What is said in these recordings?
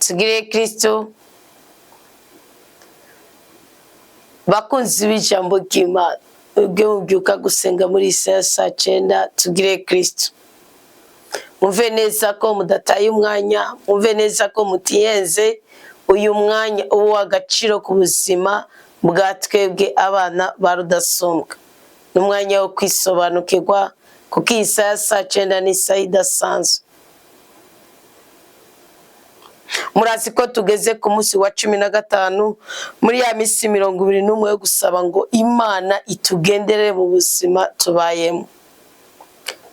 Tugire Kristo. Bakunzi b'ijambo ry'Imana, ubwe mubyuka gusenga muri iyi saha ya saa cyenda, tugire Kristo. Mwumve neza ko mudataye umwanya, mwumve neza ko mutiyenze. Uyu mwanya uba uw'agaciro ku buzima bwa twebwe abana ba Rudasumbwa. Ni umwanya wo kwisobanukirwa, kuko iyi saha ya saa cyenda ni isaha idasanzwe. Murazi ko tugeze ku munsi wa 15 muri ya minsi 21 yo gusaba ngo Imana itugendere mu buzima tubayemo.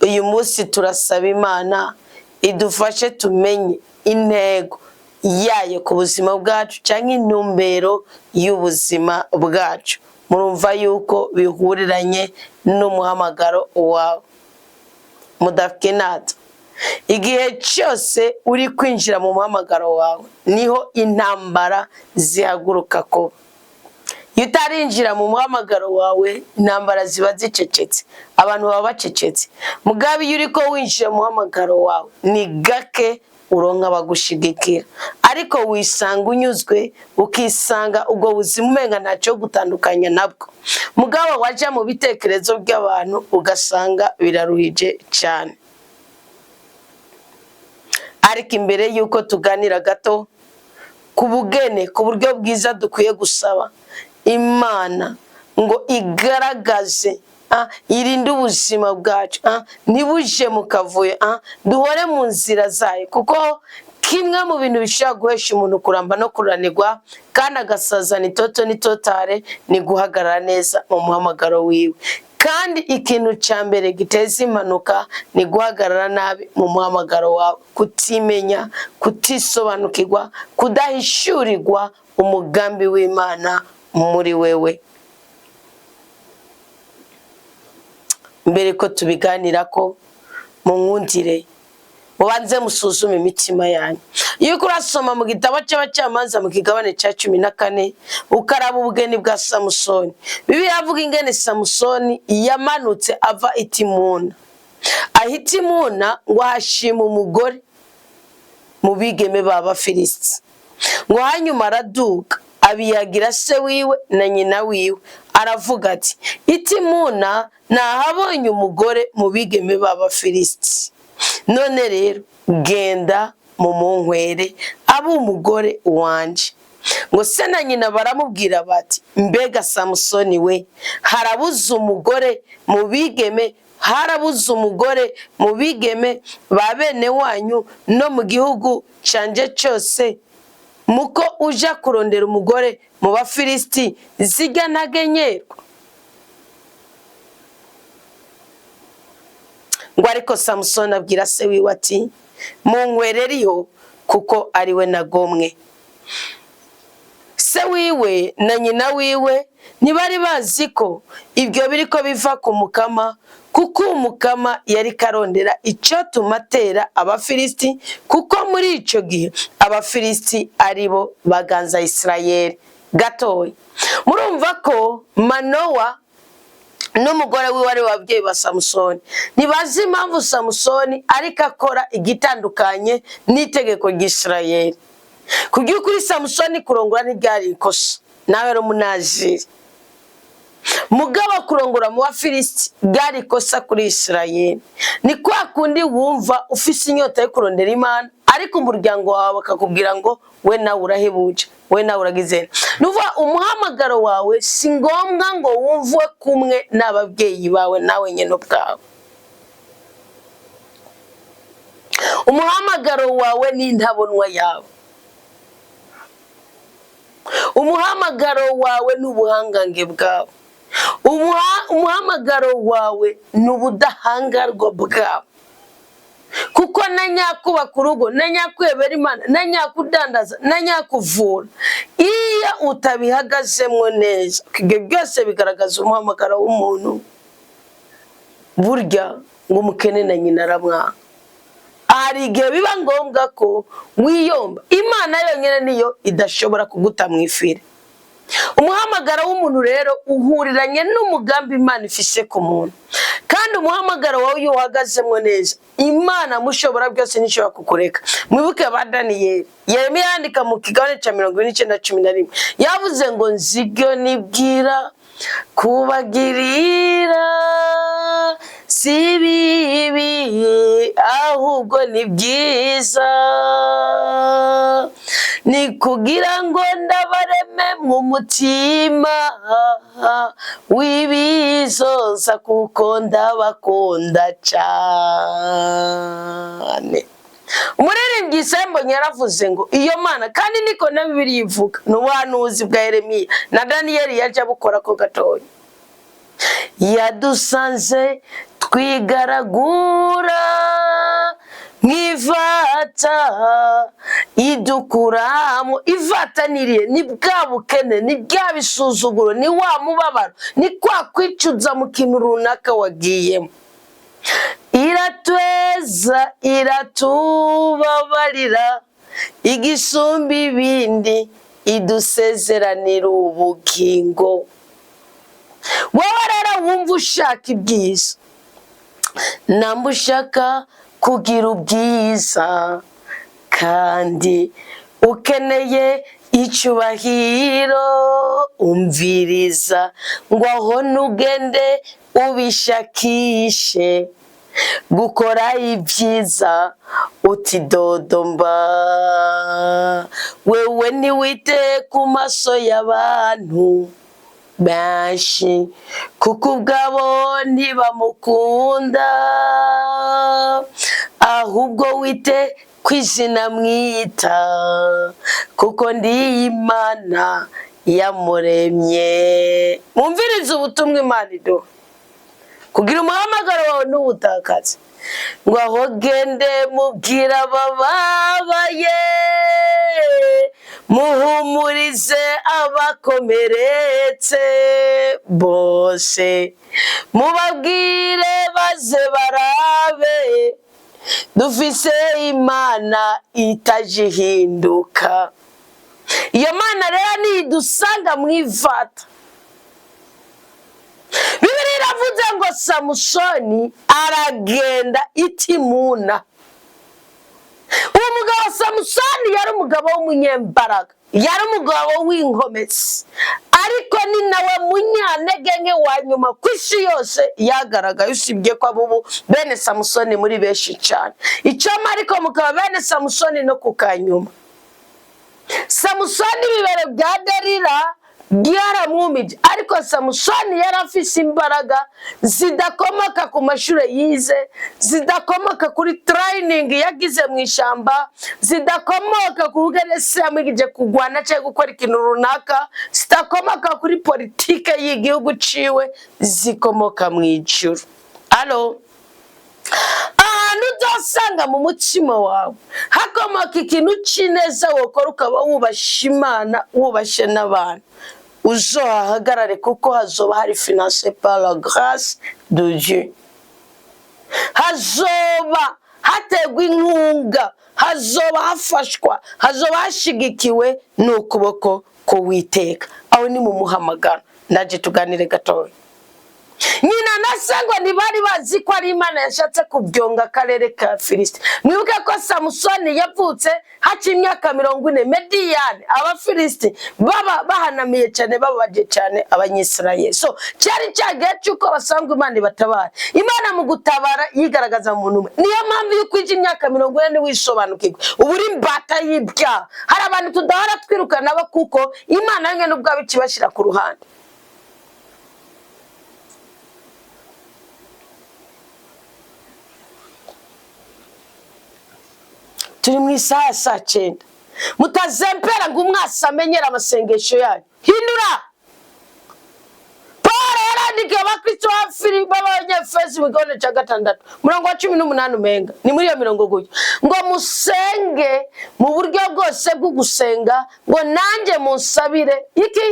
Uyu munsi turasaba Imana idufashe tumenye intego yayo ku buzima bwacu cyangwa intumbero y'ubuzima bwacu. Murumva yuko bihuriranye n'umuhamagaro wawe. Mudakinata, igihe cyose uri kwinjira mu muhamagaro wawe niho intambara zihaguruka kuba. Iyo utarinjira mu muhamagaro wawe, intambara ziba zicecetse, abantu baba bacecetse. Mugabe iyo uri ko winjira mu muhamagaro wawe, ni gake uronka abagushigikira, ariko wisanga unyuzwe, ukisanga ubwo buzima umenga ntacyo gutandukanya nabwo. Mugabo wajya mu bitekerezo by'abantu, ugasanga biraruhije cyane. Ariko imbere y'uko tuganira gato ku bugene, ku buryo bwiza dukwiye gusaba Imana ngo igaragaze, irinde ubuzima bwacu, ntibuje mu kavuyo, duhore mu nzira zayo, kuko kimwe mu bintu bishobora guhesha umuntu kuramba no kuranirwa kandi agasazana itoto n'itotare ni guhagarara neza mu muhamagaro wiwe. Kandi ikintu cya mbere giteza impanuka ni guhagarara nabi mu muhamagaro wawe, kutimenya, kutisobanukirwa, kudahishurirwa umugambi w'Imana muri wewe. Mbere ko tubiganira ko munkundire mubanze musuzume imitima yanyu. Iyo uriko urasoma mu gitabo cy'Abacamanza mu kigabane cya 14, ukaraba ubugeni bwa Samusoni, Bibiliya avuga ingene Samusoni yamanutse ava i Timuna. Aho i Timuna ngo ahashima umugore mu bigeme b'Abafilisiti, ngo hanyuma araduka abiyagira se wiwe na nyina wiwe, aravuga ati: "I Timuna nahabonye umugore mu bigeme b'Abafilisiti, none rero genda mumunkwere abe umugore wanje." Ngo se na nyina baramubwira bati: "Mbega Samusoni we, harabuze umugore mu bigeme, harabuze umugore mu bigeme ba bene wanyu no mu gihugu canje cyose, muko uja kurondera umugore mu Bafilisiti zijya ntagenyerwa?" Ngo ariko Samusoni abwira se wiwe ati: "Munkwereriyo, kuko ari we nagomwe." Se wiwe na nyina wiwe ntibari bazi ko ibyo biriko biva ku Mukama, kuko Umukama yari karondera icyotuma atera Abafilisiti, kuko muri ico gihe Abafilisiti aribo baganza Isirayeli. Gatoya murumva ko Manowa n'umugore wiwe ari babyeyi ba Samusoni ntibazi impamvu Samusoni ariko akora igitandukanye n'itegeko ry'Isirayeli. Ku by'ukuri Samusoni kurongora ntiryari ikosa, nawe ari umunaziri. Mugabo kurongora mu Bafilisiti ryari ikosa kuri Isirayeli. Ni kwa kundi wumva ufise inyota yo kurondera Imana, ariko umuryango wawe bakakubwira ngo we nawe urahebuje, we nawe uragize. Nuvuga umuhamagaro wawe si ngombwa ngo wumvwe kumwe n'ababyeyi bawe nawe nyine ubwawe. Umuhamagaro wawe ni intabonwa yawe, umuhamagaro wawe ni ubuhangange bwawe, umuhamagaro wawe ni ubudahangarwa bwawe. Kuko na nyakubaka urugo, na nyakwebera Imana, na nyakudandaza, na nyakuvura, iyo utabihagazemo neza, ibyo byose bigaragaza umuhamagaro w'umuntu. Burya ngo umukene na nyina aramwanga. Hari igihe biba ngombwa ko wiyomba. Imana yonyine niyo idashobora kuguta mu ifire. Umuhamagaro w'umuntu rero uhuriranye n'umugambi Imana ifise ku muntu, kandi umuhamagaro wawe iyo uhagazemo neza, Imana mushobora byose ntishobora kukureka. Mwibuke ba Daniyeli. Yeremiya yandika mu kigabane cya 49:11, yavuze ngo: "Nzibyo nibwira kubagirira si bibi, ahubwo ni byiza, ni kugira ngo ndabareme mu mutima w'ibizoza, kuko ndabakunda cyane." Umuririmbyi Sembonye yaravuze ngo iyo Mana, kandi niko na Bibiliya ivuga, ni ubuhanuzi bwa Yeremiya na Daniyeli yaje abukora ko gatoya: "Yadusanze twigaragura nk'ivata, idukuramo." Ivata niriye ni bwa bukene, ni bwa bisuzuguro, ni wa mubabaro, ni kwa kwicuza mu kintu runaka wagiyemo. "Iratweza, iratubabarira, igisumba ibindi idusezeranira ubugingo." Wowe rero wumva ushaka ibyiza, namba ushaka kugira ubwiza kandi ukeneye icyubahiro, umviriza ngo aho nugende ubishakishe gukora ibyiza utidodomba. Wewe ntiwite ku maso y'abantu benshi, kuko ubwabo ntibamukunda, ahubwo wite ku izina mwita, kuko ndi Imana yamuremye. Mwumvirize ubutumwa Imana iduha kugira umuhamagaro wawe ntuwutakaze, ngo aho gende mubwira abababaye, muhumurize abakomeretse bose, mubabwire baze barabe dufise Imana itajihinduka. Iyo Mana rero nidusanga mu ivata. Bibiliya iravuze ngo Samusoni aragenda itimuna. Uwo mugabo Samusoni yari umugabo w'umunyembaraga, yari umugabo w'inkomezi, ariko ni nawe munyantege nke wa nyuma ku isi yose yagaragaye, usibye ko abubu bene Samusoni muri benshi cyane. Icyoma ariko mukaba bene Samusoni no ku kanyuma. Samusoni ibibero bya Derira byaramwumije, ariko Samusoni yari afise imbaraga zidakomoka ku mashuri yize, zidakomoka kuri training yagize mu ishyamba, zidakomoka ku bugene se yamwigije kurwana cyangwa gukora ikintu runaka, zidakomoka kuri politike y'igihugu ciwe, zikomoka mu ijuru. Alo, ahantu uzasanga mu mutima wawe hakomoka ikintu cy'ineza wokora, ukaba wubasha Imana, wubashe n'abantu, uzohahagarare, kuko hazoba hari financé par la grâce de Dieu, hazoba hategwa inkunga, hazoba hafashwa, hazoba hashigikiwe n'ukuboko k'Uwiteka. Aho ni mu muhamagaro. Ndaje tuganire gatoya. Nyina na se ngo ntibari bazi ko ari Imana yashatse kubyonga akarere ka Filisiti. Mwibuke ko Samusoni yavutse haciye imyaka 40 Mediyani, Abafilisiti baba bahanamiye cyane, bababaje cyane Abanyisirayeli. So cyari cyagihe cy'uko basanga Imana ibatabara. Imana mu gutabara yigaragaza mu muntu umwe. Niyo mpamvu iyo ukwije imyaka 40 ntiwisobanukirwe, uba uri imbata y'ibyaha. Hari abantu tudahora twirukana nabo, kuko Imana yonyine ubwabo ikibashyira ku ruhande. Turi mu isaha ya saa 9. Mutazempera ngo umwasi amenyere amasengesho yanyu. Hindura. Paul yarandikiye Abakristo ba Filipi, b'Abanyefesi, mu gihome cya 6, murongo wa 18, umenga ni muri iyo mirongo gutyo, ngo musenge mu buryo bwose bwo gusenga, ngo nanjye munsabire iki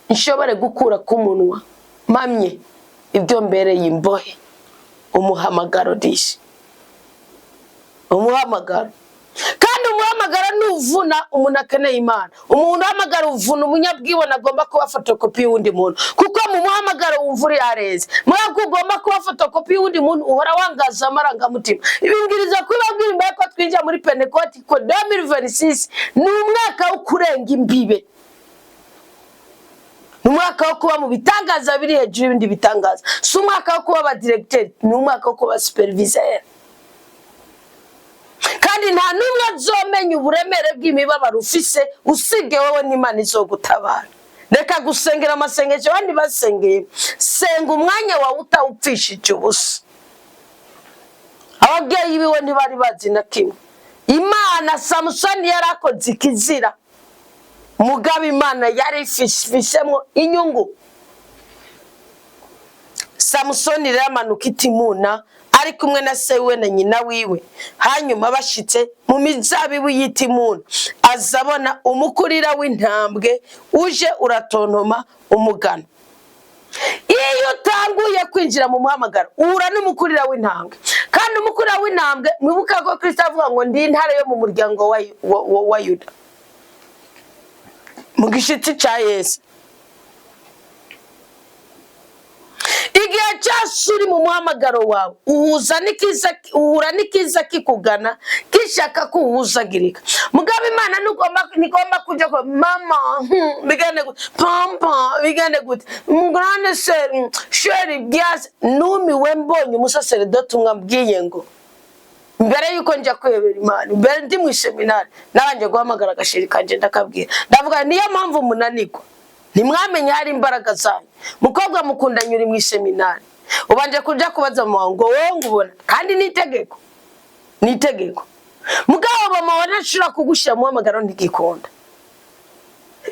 nshobore gukura ku munwa mpamye ibyo mbereye imbohe. Umuhamagaro disi, umuhamagaro. Kandi umuhamagaro ntuvuka. uvuna umuntu akeneye Imana. Umuhamagaro uvuna umunyabwibone agomba kuba fotokopi y'uwundi muntu, kuko mu muhamagaro wumva uri areze mwako ugomba kuba fotokopi y'uwundi muntu, uhora wangaza amarangamutima. Ibibwiriza kubabwira imbere ko twinjira muri Pentekoti, ko 2026 ni umwaka wo kurenga imbibe, ni umwaka wo kuba mu bitangaza biri hejuru y'ibindi bitangaza. Si umwaka wo kuba abadiregiteri, ni umwaka wo kuba superviseur. Kandi nta n'umwe azomenya uburemere bw'imibabaro ufise usibye wowe n'Imana izogutabara. Reka gusengera amasengesho abandi basengeye, senga umwanya wawe utawupfishije ubusa. Ababyeyi biwe ntibari bazi na kimwe Imana. Samusoni yari akoze ikizira, mugabo Imana yari ifishemo inyungu. Samusoni rero amanuka itimuna ari kumwe na se wiwe na nyina wiwe. Hanyuma bashitse mu mizabibu y'itimuna, aza abona umukurira w'intambwe uje uratontoma umugano. Iyo utanguye kwinjira mu muhamagaro, uhura n'umukurira w'intambwe. Kandi umukurira w'intambwe, mwibuka ko Kristo avuga ngo: "Ndi intare yo mu muryango wa Yuda, mu gishitsi cya Yesu." Igihe cyose uri mu muhamagaro wawe, uhuza n'ikiza, uhura n'ikiza kikugana gishaka kuwuzagirika. Mugabo Imana ntigomba kujya ko mama, bigende gute, pampa bigende gute, grande sœur, chérie byase. Numiwe mbonye umusaseredoti umwe ambwiye ngo mbere yuko njya kwebera Imana, mbere ndi mu iseminari, nabanje guhamagara agashiri kanje, ndakabwira, ndavuga: "Niyo mpamvu munanirwa, ntimwamenye hari imbaraga zanyu." Mukobwa mukundanye uri mu iseminari, ubanje kuja kubaza mama wawe ngo wowe ngo ubona, kandi ni itegeko, ni itegeko. Mugabo mama wawe ntashobora kugushyira mu muhamagaro, ntigikunda.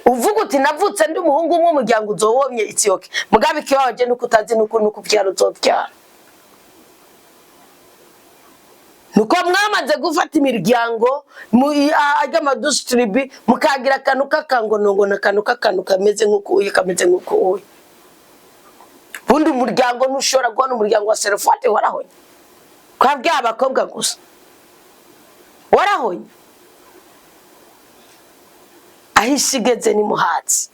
Uvuga uti: "Navutse ndi umuhungu umwe, umuryango uzowomye itsiyoke." Mugabo ikibabaje nuko utazi nuko uvyara uzovyara, nuko mwamaze gufata imiryango ajya amadusitiribi, mukagira akantu k'akangonongono, akantu k'akantu kameze nk'uko uyu, kameze nk'uko uyu. Ubundi umuryango ntushobora kubona umuryango wa Serufati warahonye kwa bya bakobwa gusa warahonye. Aho isi igeze ni muhatsi.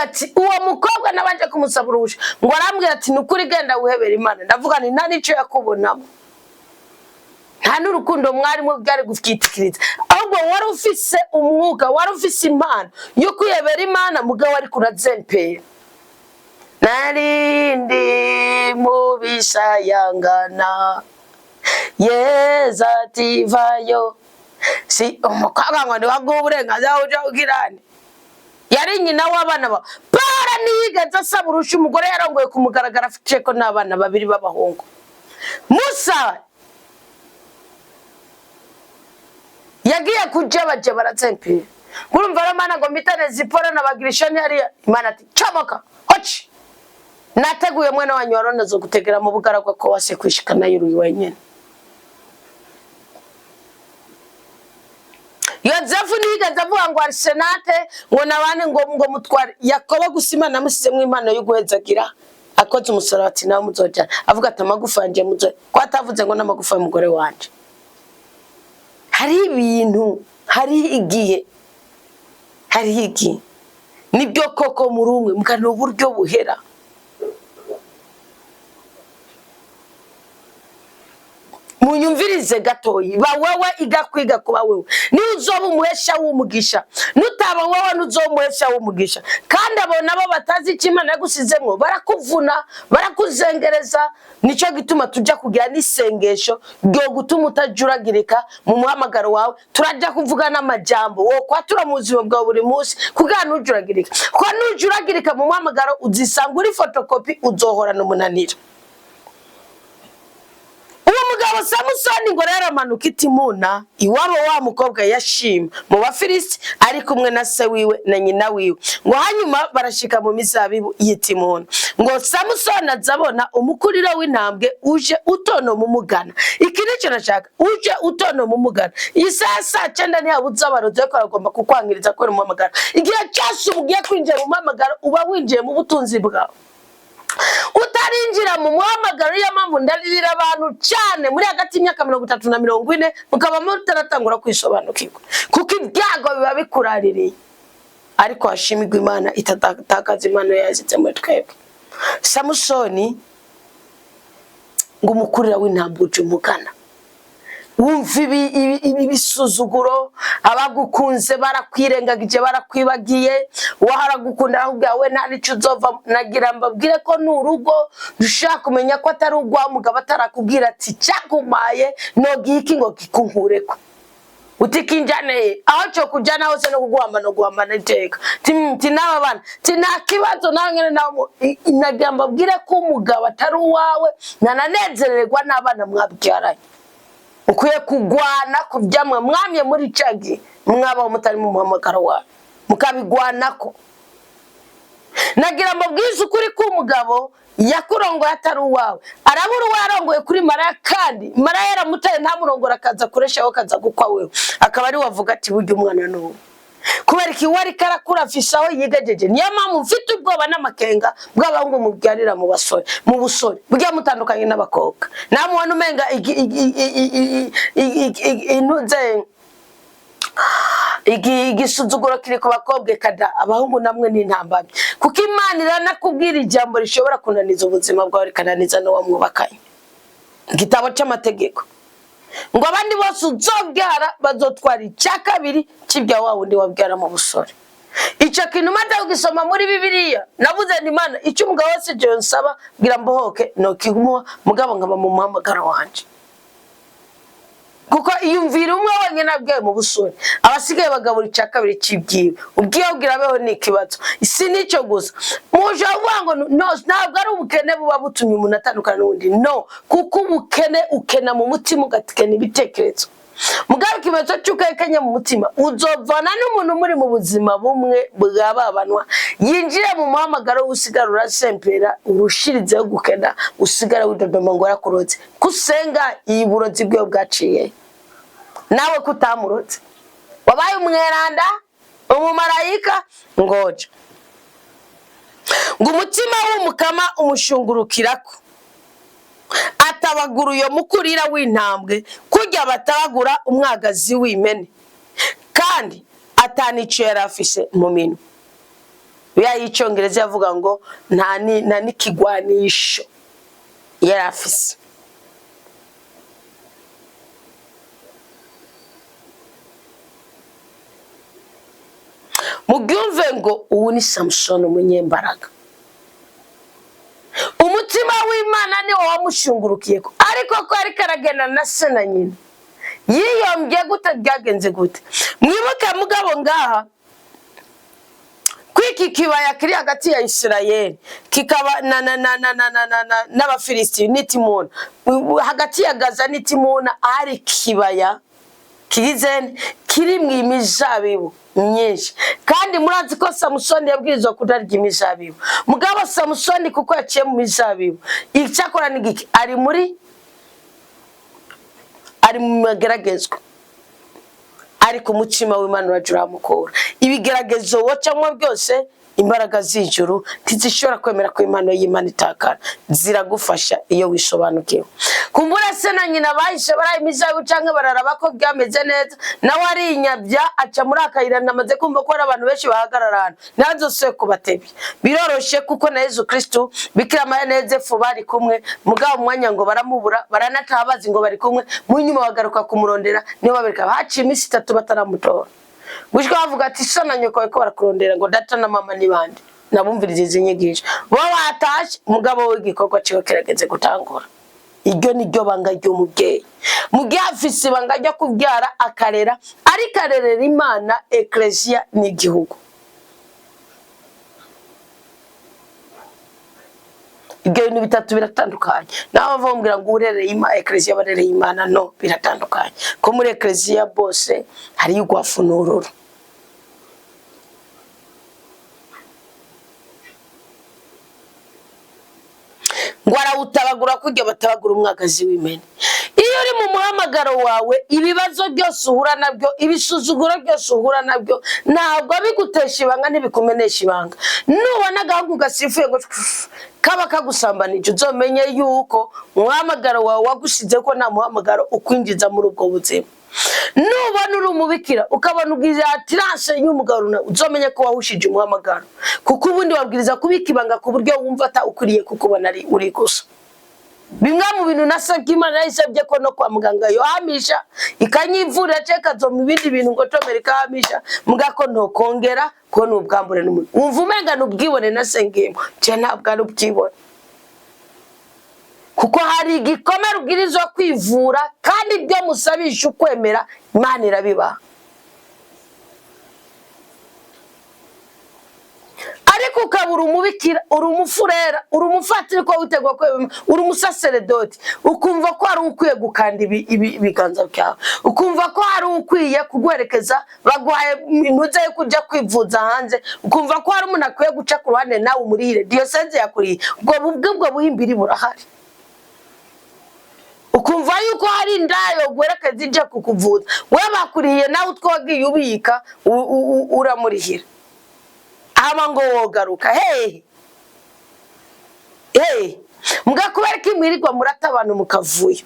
Ati uwo mukobwa nabanje kumusaba uruhusha, ngo arambwira ati: "Ni ukuri, genda wihebera Imana." Ndavuga nti: "Nta n'icyo yakubonamo, nta n'urukundo mwarimo byari gutwitikiriza, ahubwo wari ufise umwuka, wari ufise impano yo kwihebera Imana, mugabo ariko urazempera." Narindi mu bisayangana, Yezu ati: "Vayo." Si umukobwa ngo niwaguha uburenganzira uja ugirane, yari nyina w'abana ba Para. Ntiyigeze asaba urusha umugore yarongoye ku mugaragaro, afite ko n'abana babiri b'abahungu. Musa yagiye kuja baje baratsempera, urumva rero Mana ngo mpitane Zipora na Bagirishoni hariya. Imana ati: "Comoka hoci, nateguye mwene wanyu Aroni azogutegera mu bugaragwa, ko wase kwishikana yuruye wenyene." Yozefu ntiyigeze avuga ngo Arisenate ngo nabane ngo mutware Yakobo gusa. Imana yamusizemo impano yo guhezagira, akoze umusaraba ati: "Nawe muzojana." Avuga ati: "Amagufa yanje muzo," ko atavuze ngo n'amagufa y'umugore wanje. Hari ibintu, hari igihe, hari igihe nibyo koko muri umwe mugana uburyo buhera. Munyumvirize gatoyi, ba wewe, iga kwiga kuba wewe, niba uzoba umuhesha w'umugisha. Nutaba wowe, ntuzoba umuhesha w'umugisha. Kandi abo nabo batazi icyo Imana yagusizemwo barakuvuna, barakuzengereza. Nicyo gituma tujya kugira n'isengesho ryo gutuma utajuragirika mu muhamagaro wawe. Turajya kuvuga n'amajambo wo kwatura mu buzima bwawe buri munsi kugira ntujuragirike, kuko nujuragirika mu muhamagaro uzisanga uri fotokopi, uzohorana umunaniro. Uwo mugabo Samusoni ngo rero amanuka itimuna iwabo wa mukobwa yashima mu Bafilisiti, ari kumwe na se wiwe na nyina wiwe. Ngo hanyuma barashika mu mizabibu y'itimuna, ngo Samusoni aza abona umukuriro w'intambwe uje utonoma umugana. Iki nicyo nashaka, uje utonoma umugana. Iyi saha saa cyenda ntiyabuze abarozi, ariko aragomba kukwangiriza kubera umuhamagaro. Igihe cyose uba ugiye kwinjira mu muhamagaro, uba winjiye mu butunzi bwawe. Utarinjira mu muhamagaro, niyo mpamvu ndarira abantu cyane muri hagati y'imyaka 30 na 40, mukaba mutaratangura kwisobanukirwa, kuko ibyago biba bikuraririye. Ariko hashimirwa Imana itatakaza impano yashyize muri twebwe. Samusoni ngo umukurira w'intambwe uje umugana, wumva ibi bisuzuguro, abagukunze barakwirengagije, barakwibagiye, uwaharagukunda arakubwira we nta nico uzova. Nagira mbabwire ko ni urugo dushaka kumenya ko atari urwa mugabo atarakubwira ati cyakumaye nogiye iki ngo kikunkureko, utikinjane aho cyo kujana hose no kuguhamba no guhambana iteka, ti n'aba bana ti nta kibazo nawe nyene nawe. Nagira mbabwire ko umugabo atari uwawe, ntananezererwa n'abana mwabyaranye. Ukwiye kugwana ku byamwe mwamye muri cagi mwabaho mutari mu muhamagaro wawe, mukabigwanako. Nagira mbabwize ukuri ko umugabo yakurongoye atari uwawe, arabura uwo yarongoye kuri Maraya, kandi Maraya yaramutaye ntamurongora, akaza kureshaho, akaza gukwa wewe, akaba ari we avuga ati burya umwana ni uwe. Kubera iki? We ariko arakura, afise aho yigejeje. Niyo mpamvu mfite ubwoba n'amakenga bw'abahungu mubyarira mu basore, mu busore burya mutandukanye n'abakobwa. Namubona umenga intuze igisuzuguro kiri ku bakobwa kada, abahungu namwe ni intambamyi, kuko Imana iranakubwira ijambo rishobora kunaniza ubuzima bwawe, rikananiza n'uwo mwubakanye. Igitabo cy'amategeko ngo abandi bose uzobyara bazotwara icya kabiri cy'ibya wa wundi wabyara mu busore. Icyo kintu maze kugisoma muri Bibiliya, navuze nti Imana, icyo umugabo wese jewe nsaba bwira mbohoke nokigumuha, mugabo nkaba mu muhamagaro wanje, kuko iyumvira umwe wenyine abwiwe mu busore, abasigaye bagabura icya kabiri cy'ibyiwe, ubwiwe bwira abeho ni ikibazo. Si n'icyo gusa, muje kuvuga ngo no, ntabwo ari ubukene buba butumye umuntu atandukana n'undi, no, kuko ubukene ukena mu mutima, ugakena ibitekerezo. Mugabo ikimenyetso cy'uko ukenya mu mutima, uzovana n'umuntu muri mu buzima bumwe bwa babanwa, yinjire mu muhamagaro, usigara urasempera, urushirizeho gukena, usigara widodoma ngo yarakurotse, kusenga iyi burozi bwiwe bwaciye nawe kutamurotse, wabaye umweranda, umumarayika ngoja. Ngo umutima w'umukama umushungurukirako, atabagura uyo mukurira w'intambwe kurya batabagura umwagazi w'imene, kandi atanico yari afise mu minwe. Ya y'icyongereza yavuga ngo nta n'ikigwanisho yari afise. Mubyumve ngo ubu ni Samusoni umunyembaraga, umutima w'Imana niwo wamushungurukiye, ariko ko ariko aragenda na se na nyina, yiyombye gute? Byagenze gute? Mwibuke mugabo ngaha kwiki kibaya kiri hagati ya Isirayeli kikaba na na na na na na na na n'Abafilisiti n'itimuna, hagati ya Gaza n'itimuna hari kibaya kigize kirimwo imizabibu myinshi, kandi murazi ko Samusoni yabwirizwa kutarya imizabibu. Mugabo Samusoni kuko yaciye mu mizabibu, icyakora ni giki? Ari mu mageragezwa, ariko umutima w'Imana uraja uramukura. Ibigeragezo wocamwo byose, imbaraga z'ijuru ntizishobora kwemera ko impano y'Imana itakara, ziragufasha iyo wisobanukiwe. Kumbura se na nyina bahishe baraye imizabibu canke bararaba ko byameze neza, nawe arinyabya aca muri akayira. Namaze kumva ko hari abantu benshi bahagarara ahantu ntazosubire kubatebya. Biroroshe kuko na Yezu Kristu, Bikira Mariya na Yozefu bari kumwe, mugabo umwanya ngo baramubura, baranataha bazi ngo bari kumwe, mu nyuma bagaruka kumurondera, niyo babereka haciye iminsi 3 bataramutora, gushika bavuga ati so na nyoko bariko barakurondera, ngo data na mama ni bande? Nabumviriza izi nyigisho bo batashe, umugabo w'igikorwa ciwe kirageze gutangura. Iryo ni ryo banga ry'umubyeyi, mu gihe afise ibanga ryo kubyara akarera, ariko arerera Imana, ekleziya n'igihugu. Ibyo bintu bitatu biratandukanye. Nawe bavuga ngo urereye ekleziya, barereye Imana, no biratandukanye, ko muri ekleziya bose hariyo ugwafu n'ururo. Ngo arawutabagura kurya batabagura umwagazi w'imene. Iyo uri mu muhamagaro Umuhamagaro wawe, ibibazo byose uhura nabyo, ibisuzuguro byose uhura nabyo, ntabwo bigutesha ibanga, ntibikumenesha ibanga. Nubona agahungu gasifuye ngo kaba kagusambanije, uzomenye yuko umuhamagaro wawe wagusize, ko nta muhamagaro ukwinjiza muri ubwo buzima. Nubona uri umubikira, ukabona ubwira attirance y'umugabo runaka, uzomenye ko wahushije umuhamagaro, kuko ubundi wabwiriza kubika ibanga ku buryo wumva ata ukwiriye kukubona ari uri gusa. Bimwe mu bintu nasabye Imana, yayisabye ko no kwa muganga yohamisha ikanyivurira, cyangwa ikazoma ibindi bintu ngo tomera ikahamisha, mbwa ko ntokongera kubona ubwambure n'umuntu. Wumva umenga ni ubwibone nasengeyemo, je ntabwo ari ubwibone, kuko hari igikomere ubwirizwa kwivura, kandi ibyo musabisha ukwemera Imana irabibaha. Ariko ukaba uri umubikira, uri umufurera, uri umufatiri, ko witegura kwemera, uri umusaseredoti, ukumva ko hari ukwiye gukanda ibiganza byawe, ukumva ko hari ukwiye kuguherekeza, baguhaye intuze yo kujya kwivuza hanze, ukumva ko hari umuntu akwiye guca ku ruhande nawe umurihire, diyoseze yakuriye, ubwo bubwe ubwo buhimbiri burahari. Ukumva yuko hari indaya guherekeza ijya kukuvuza, we bakurihiye, nawe utwo wagiye ubika uramurihira, hama ngo wogaruka hehe hehe? Mbwa kubera ko imwirirwa murata abantu mukavuyo.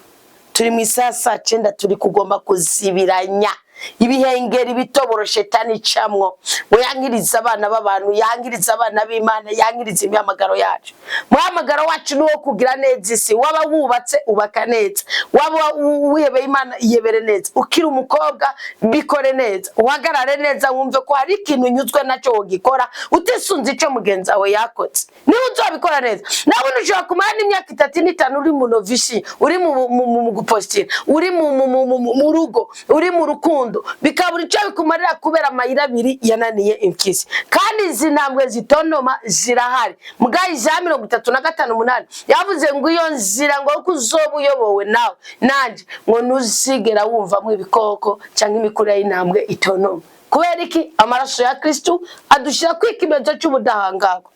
Turi mu isaha saa 9, turi kugomba kuzibiranya ibihengeri ibitoboro shetani icamwo ngo yankirize abana b'abantu, yankirize abana b'Imana, yankirize imihamagaro yacu. Muhamagaro wacu ni uwo kugira neza isi. Waba wubatse, ubaka neza. Waba wihebeye Imana, iyebere neza. Ukiri umukobwa, bikore neza, uhagarare neza, wumve ko hari ikintu unyuzwe nacyo wogikora utisunze icyo mugenzi wawe yakoze, niba uzabikora neza. Nawe ushobora kumara n'imyaka 3 n'5 uri mu novisi, uri mu gupostira, uri mu rugo, uri mu rukundo, bikabura icyo bikumarira kubera amayira abiri yananiye impyisi. Kandi izi ntambwe zitontoma zirahari. Mbwa iza 35:8 yavuze ngo iyo nzira, ngo uko uzoba uyobowe nawe nanjye, ngo ntuzigera wumvamo ibikoko cyangwa imikurire y'intambwe itontoma. Kubera iki? Amaraso ya Kristu adushyira ku ikimenyetso cy'ubudahangarwa.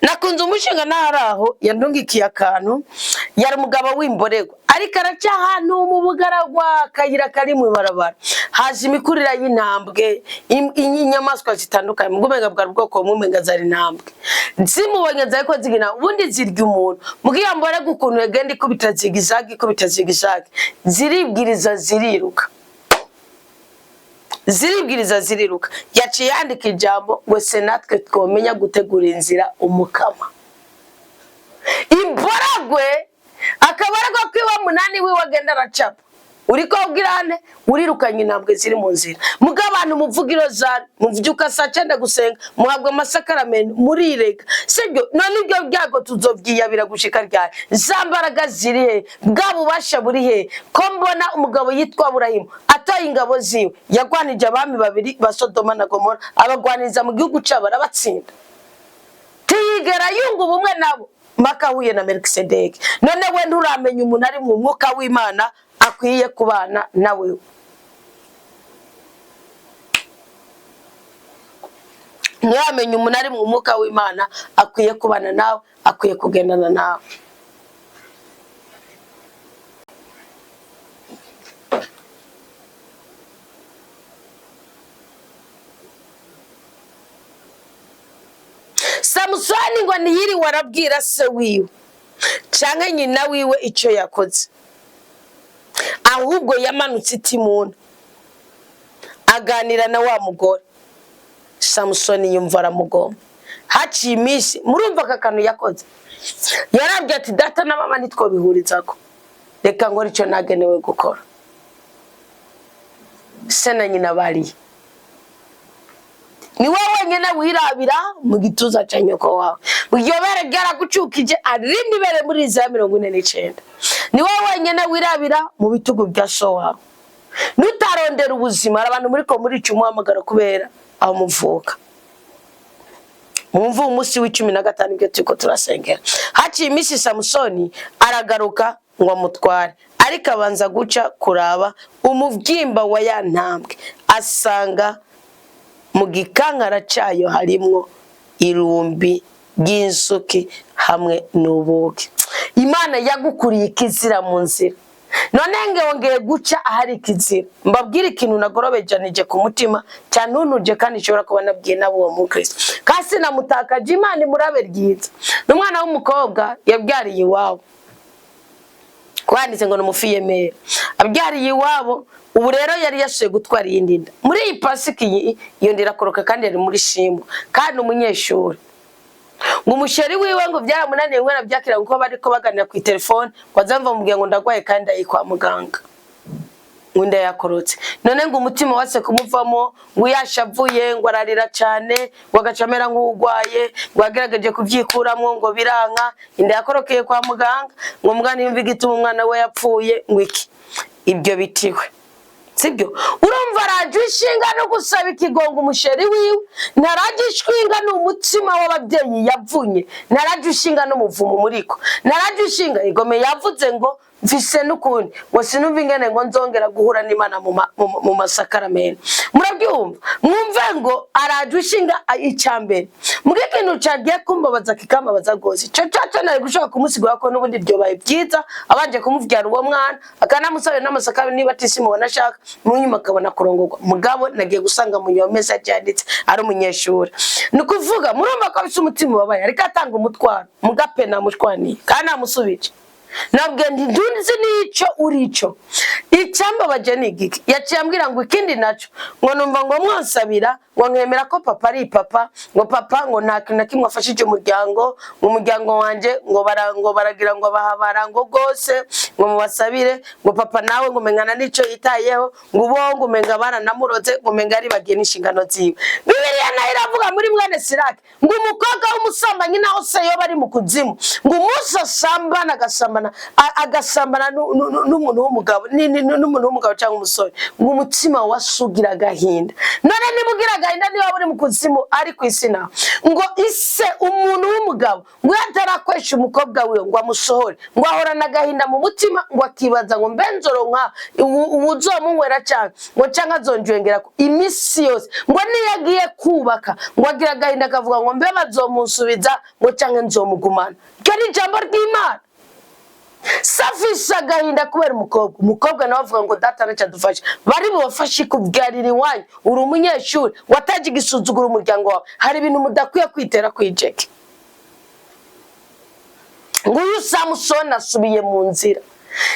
Nakunze umushinga n'ahari aho yandungikiye akantu. Yari umugabo w'imborerwa, ariko araca ahantu mu bugaragwa, akayira kari mu ibarabara, haje imikurire y'intambwe, inyamaswa zitandukanye. Mu bw'umenga bwari ubwoko bumwe, umenga zari intambwe. Zimubonye zariko zigina, ubundi zirya umuntu. Mbwiya mborerwa ukuntu yagenda ikubita zigizag, ikubita zigizag, ziribwiriza ziriruka, ziribwiriza ziriruka. Yaciye yandika ijambo ngo se natwe twomenya gutegura inzira Umukama. Imboragwe akabaragwa kwiwe munani wiwe agenda aracapa, uriko ubwirane urirukanye intambwe ziri mu nzira. Muga abantu muvuga irozari, muvyuka saa 9 gusenga, muhabwa amasakaramento, murirega, sibyo? None ibyo byago tuzovyiyabira gushika ryari? Za mbaraga ziri he? Bwa bubasha buri he? Ko mbona umugabo yitwa Aburahimu atoye ingabo ziwe, yagwanije abami babiri ba Sodoma na Gomora, abagwaniriza mu gihugu cabo, arabatsinda, ntiyigera yunga ubumwe nabo mpaka ahuye na Melikisedeki. None we nturamenya umuntu ari mu mwuka w'Imana akwiye kubana nawe? Nturamenya umuntu ari mu mwuka w'Imana akwiye kubana nawe, akwiye kugendana nawe? Samusoni ngo ntiyiriwe arabwira se wiwe canke nyina wiwe icyo yakoze, ahubwo yamanutse itimuna aganira na wa mugore. Samusoni yumva aramugoma. Haciye iminsi, murumva aka kantu yakoze, yarabwiye ati: "Data na mama ntitwobihurizako, reka nkore icyo nagenewe gukora." Se na nyina bariye, ni wowe wenyine wirabira mu gituza cya nyoko wawe, iryo bere ryaragucukije, arindi bere muri za 49. Ni wowe wenyine wirabira mu bitugu bya so wawe, nutarondera ubuzima. Hari abantu muri ko murica umuhamagaro kubera aho muvuka. Mwumve umunsi wa 15 ibyo turiko turasengera. Haciye iminsi, Samusoni aragaruka ngo amutware, ariko abanza guca kuraba umubyimba wa ya ntambwe, asanga mu gikankara cyayo harimwo irumbi ry'inzuki hamwe n'ubuki. Imana yagukuriye ikizira mu nzira. None ngongeye guca ahari ikizira. Mbabwire ikintu nagorobejanije ku mutima cyantunuje, kandi nshobora kuba nabwiye nabo uwo mukristo kasi namutakaje. Imana imurabe ryiza. N'umwana w'umukobwa yabyariye iwabo, kwanditse ngo ni umufille-mère abyariye iwabo. Ubu rero yari yasuye gutwara iyindi nda muri iyi Pasika. Iyi iyo nda irakoroka, kandi yari muri shimwa kandi umunyeshuri. Ngo umuchéri wiwe ngo byaramunaniye umwana byakira, kuko bariko baganira ku telefone, ngo azamva mubwiye ngo ndagwaye kandi ayi kwa muganga, ngo inda yakorotse. None ngo umutima wase kumuvamo, ngo yashavuye, ngo ararira cyane, ngo agaca amera nk'ugwaye, ngo yagerageje kubyikuramwo ngo biranka. Inda yakorokeye kwa muganga. Ngo muganga yumva igituma umwana we yapfuye, ngo iki ibyo bitiwe sibyo. Urumva araje ishinga no gusaba ikigongo umuchéri wiwe, ntaraje ishinga ni umutima w'ababyeyi yavunye, ntaraje ishinga n'umuvumo muriko, ntaraje ishinga igome yavuze ngo mfise n'ukundi, ngo sinumva ingene ngo nzongera guhura n'Imana mu masakaramento. Murabyumva, mwumve ngo araje ishinga icya mbere. Mbwe ikintu cagiye kumbabaza, kikambabaza rwose, ico caco nari gushobora kumusigura ko n'ubundi vyobaye byiza abanje kumuvyara uwo mwana, akanamusabira n'amasaka niba atisimubona ashaka, munyuma akabona kurongorwa. Mugabo nagiye gusanga mu nyuma message yanditse ari umunyeshuri. Ni ukuvuga murumva ko afise umutima ubabaye, ariko atanga umutwaro. Mugape namushwaniye kandi namusubije, nabwiye nti ntunzi n'ico urico. Icyambabaje ni igiki? Yaciye ambwira ngo ikindi naco, ngo numva ngo mwansabira ngo nkemera ko papa ari papa, ngo papa ngo nta kintu na kimwe afashije umuryango, ngo umuryango wanje ngo bara ngo baragira ngo bahabara ngo rwose, ngo mubasabire, ngo papa nawe ngo umengana n'ico yitayeho, ngo ubo ngo umenga baranamuroze, ngo umenga aribagiye n'inshingano ziwe. Bibiliya nayo iravuga muri mwene Siraki ngo umukobwa w'umusambanyi naho se yoba ari mu kuzimu, ngo umunsi asambana agasambana n'umuntu w'umugabo n'umuntu w'umugabo cyangwa umusore, ngo umutima wasugira agahinda. None niba ugira agahinda, niba uri mu kuzimu ari ku isi naho, ngo ise umuntu w'umugabo ngo iyo atarakwesha umukobwa wiwe ngo amusohore, ngo ahorana agahinda mu mutima, ngo akibaza ngo mbe nzoronka uwuzomunywera cyane, ngo cyangwa azonjwengera iminsi yose. Ngo niyo agiye kubaka, ngo agira agahinda akavuga ngo mbe bazomunsubiza, ngo cyangwa nzomugumana. Iryo ni ijambo ry'Imana. Safisha agahinda kubera umukobwa. Umukobwa nawe avuga ngo data ntacyo adufasha. Bari bubafashe kubyarira iwanyu, uri umunyeshuri wataje igisuzugura umuryango wawe. Hari ibintu mudakwiye kwitera kwijeke. Nguyu Samusoni asubiye mu nzira,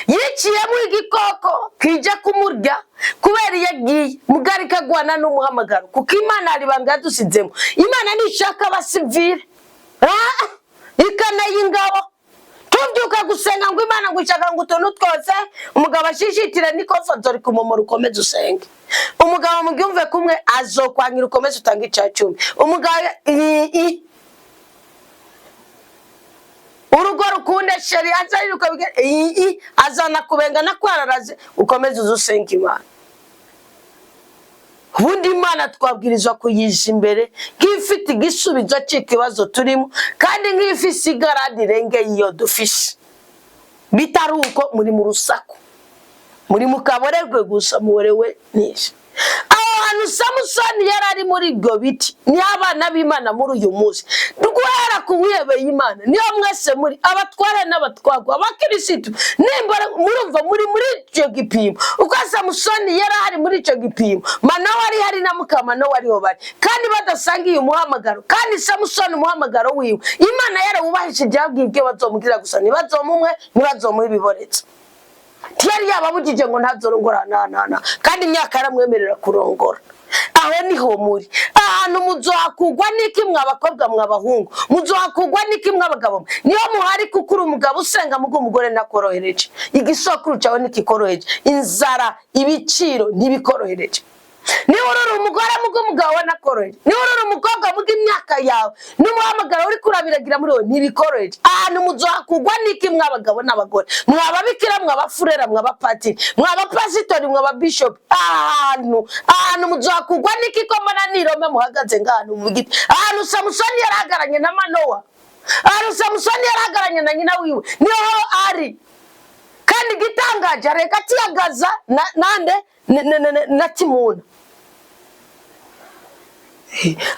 yiciyemo igikoko kije kumurya kubera iyo agiye mugari kagwana n'umuhamagaro, kuko Imana hari ibanga yadusizemo. Imana nishaka abasivile ikaneye ingabo. Tubyuka gusenga ngo Imana ngo ishaka ngo utuntu twose, umugabo ashishitire n'ikofa nzori kumumura, ukomeze usenge. Umugabo mubyumve kumwe azokwangira, ukomeze utange icya cumi. Umugabo urugo rukunde chéri azariruka azana kubenga nakwararaze, ukomeze uze usenga Imana. Ubundi Imana twabwirizwa kuyija imbere nk'ifite igisubizo cy'ikibazo turimo, kandi nk'ifise igaradi irengeye iyo dufise. Bitari uko muri mu rusaku, muri mu kaborerwe gusa, muborewe n'isi. Aho hantu Samusoni yari ari muri ibyo biti, niho abana b'Imana muri uyu munsi, guhera ku wihebeye Imana, niho mwese muri abatware n'abatwagwa, abakirisitu. Nimba murumva muri muri icyo gipimo, uko Samusoni yari ahari muri icyo gipimo, Manowa ari hari na mukamanowa ariho bari, kandi badasangiye umuhamagaro. Kandi Samusoni umuhamagaro wiwe Imana yarawubahishije, yabwiye ibyo bazomubwira gusa, ntibazomumwe, ntibazomuhe ibiboretse. Ntiyari yababujije ngo ntazorongora na na na, kandi imyaka yaramwemerera kurongora. Aho niho muri ahantu muzohakugwa n'iki mwa bakobwa, mwa bahungu? Muzohakugwa n'iki mwa bagabo mwe? Niyo muhari, kuko uri umugabo usenga mugo umugore ntakorohereje, igisokuru cyawe ntikikoroheje, inzara, ibiciro ntibikorohereje. Niba uri umugore mugo umugabo we nakoroheje, niba uri umukobwa mugo imyaka yawe n'umuhamagaro uri kurabiragira muri wowe ntibikoroheje. Ahantu muzohakugwa n'iki mwa bagabo n'abagore, mwababikira, mwabafurera, mwabapatiri, mwabapasitori, mwababishopu? Ahantu muzohakugwa n'iki ko mbona nirome muhagaze ngahantu mu giti, ahantu Samusoni yarahagaranye na Manowa, ahantu Samusoni yarahagaranye na nyina wiwe, niho ari. Kandi igitangaje, hari hagati ya Gaza na nande na Timuna,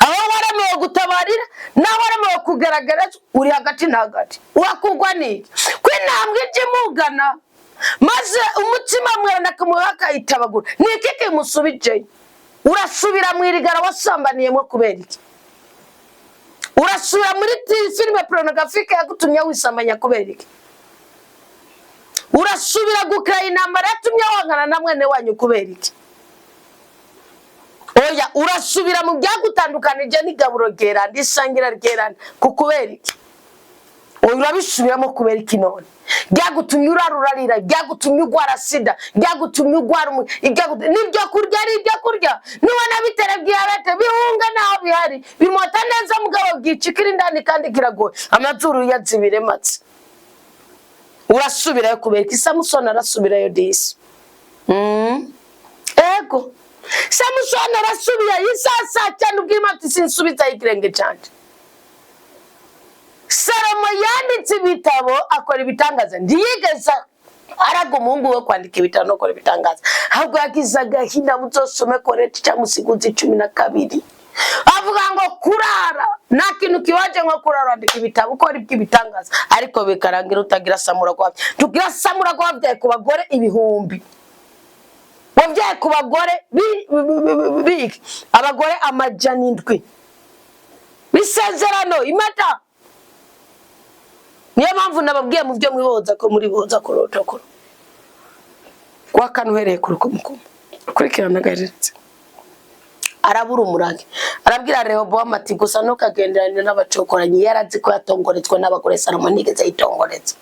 aho waremewe gutabarira naho waremewe kugaragara, uri hagati na hagati. Wakugwa n'iki ko intambwe ijya imugana? Maze umutima mweranda akamuha akayitabagura. Ni iki kimusubijeyo? Urasubira mu irigara wasambaniyemo kubera iki? Urasubira muri filime pornographique yagutumye wisambanya kubera iki? Urasubira gukira intambara yatumye wangana na mwene wanyu kubera iki? Oya, urasubira mu byagutandukanije n'igaburo ryeranda, isangira ryeranda, ku kubera iki? Oya, urabisubiramo kubera iki? None byagutumye urara urarira, byagutumye urwara sida, byagutumye urwara n'ibyo kurya ari ibyo kurya nubona bitera diyabete, bihunga naho bihari bimota neza, mugabo bwicikira indani kandi kiragoye, amazuru yazibirematse. Urasubirayo kubera iki? Samusoni arasubirayo disi. Ego, Samusoni arasubiye isasa cyane ubwima ati: "Sinsubizayo ikirenge canje." Salomo yanditse ibitabo, akora ibitangaza. Ntiyigeze araga umuhungu we kwandika ibitabo no gukora ibitangaza, ahubwo yagize agahinda. Muzosome Koreti cyangwa Musiguzi 12. Avuga ngo kurara nta kintu kibaje nko kurara wandika ibitabo, ukora iby'ibitangaza, ariko bikarangira utagira samura gwabye. Tugira samura gwabyaye ku bagore ibihumbi, wabyaye ku bagore abagore 700 b'isezerano impeta. Niyo mpamvu nababwiye mu byo mwiboza ko muri boza kurotokoro kwa kane uhereye ku rukomukomo ukurikirana gaheretse. Arabura umurage, arabwira Rehobowamu ati: "Gusa ntukagenderane n'abacokoranyi." Yarazi ko yatongoretswe n'abagore. Salomo ntigeze yitongoretse.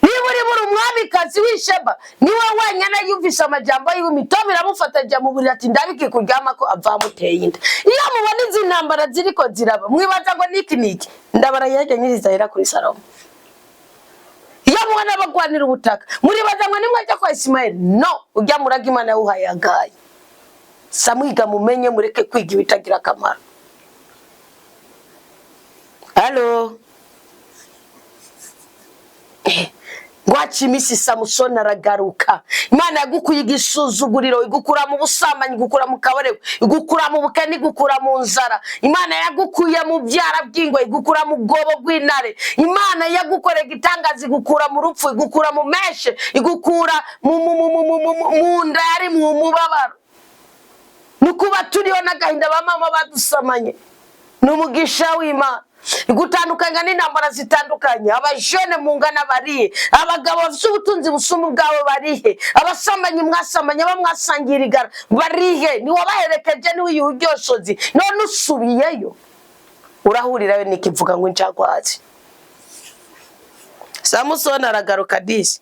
Niba uri buri umwamikazi w'Isheba, niwe wenyine yumvise amajambo yiwe, imitoma iramufata, ajya mu buriri, ati: "Ndabiki kuryama," ko ava amuteye inda. Iyo mubona izi ntambara ziriko ziraba, mwibaza ngo niki niki? Ndabara yajya nyiriza kuri Salomo. Iyo mubona bagwanira ubutaka, muribaza ngo nimwe ajya kwa Isimayeli? No ujya muraga Imana yawuhaye agaye. Samwiga mumenye, mureke kwiga ibitagira akamaro. Halo, ngwaca iminsi, Samusoni aragaruka. Imana yagukuye igisuzuguriro, igukura mu busambanyi, igukura mu kabarego, igukura mu bukene, igukura mu nzara. Imana yagukuye mu byara by'ingwe, igukura mu bwobo bw'intare. Imana yagukoreye igitangaza, igukura mu rupfu, igukura mu meshe, igukura mu nda yari mu mubabaro. Ni ukuba turiho n'agahinda ba mama badusamanye, ni umugisha w'Imana. Gutandukanya n'intambara zitandukanye. Abajene mungana barihe? Abagabo bafite ubutunzi busumba ubwabo barihe? Abasambanyi mwasamanye, abo mwasangira igara barihe? Niwabaherekeje, niwe uryosozi. None usubiyeyo, urahurirayo n'ikivuga ngo injagwazi. Samusoni aragaruka disi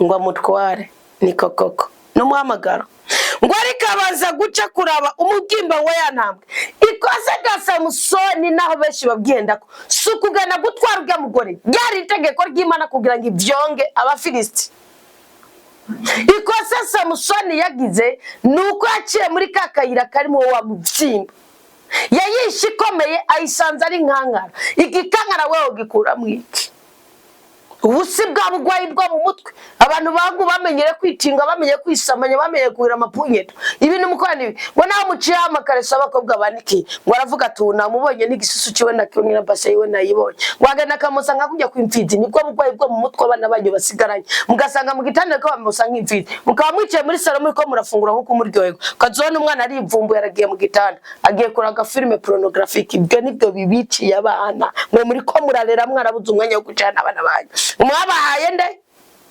ngo amutware. Niko koko n'umuhamagaro ngo, ariko abanza guca kuraba umubyimba we ya ntambwe. Ikosa rya Samusoni, naho benshi babwenda ko si ukugana gutwara urya mugore, ryari itegeko ry'Imana kugira ngo ibyonge Abafilisiti. Ikosa Samusoni yagize ni uko yaciye muri ka kayira karimo wa mubyimba yayishe ikomeye, ayisanze ari nkankara. Igikankara wewe gikuramo iki? Ubu si bwa bugwayi bwo mu mutwe abantu bangu bamenyere kwitinga, bamenye kwisamanya, bamenye kuhira amapunyeto, ibintu mukora nibi. Ngo nawe muciyeho amakareso abakobwa banikiye, ngo aravuga ati: "Ubu namubonye n'igisusu ciwe nakibonye, na base yiwe nayibonye." Ngo agenda akamusanga kujya kw'imfizi. Nibwo bugwayi bwo mu mutwe abana banyu basigaranye, mugasanga mu gitanda ko bamusa nk'imfizi, mukaba mwicaye muri salo muriko murafungura nkuko muryoherwa, ukazibona umwana arivumbuye, aragiye mu gitanda, agiye kuraba filime pornographique. Ibyo nibyo bibiciye abana. Mwe muriko murarera mwarabuze umwanya wo kwicarana abana banyu, mwabahaye nde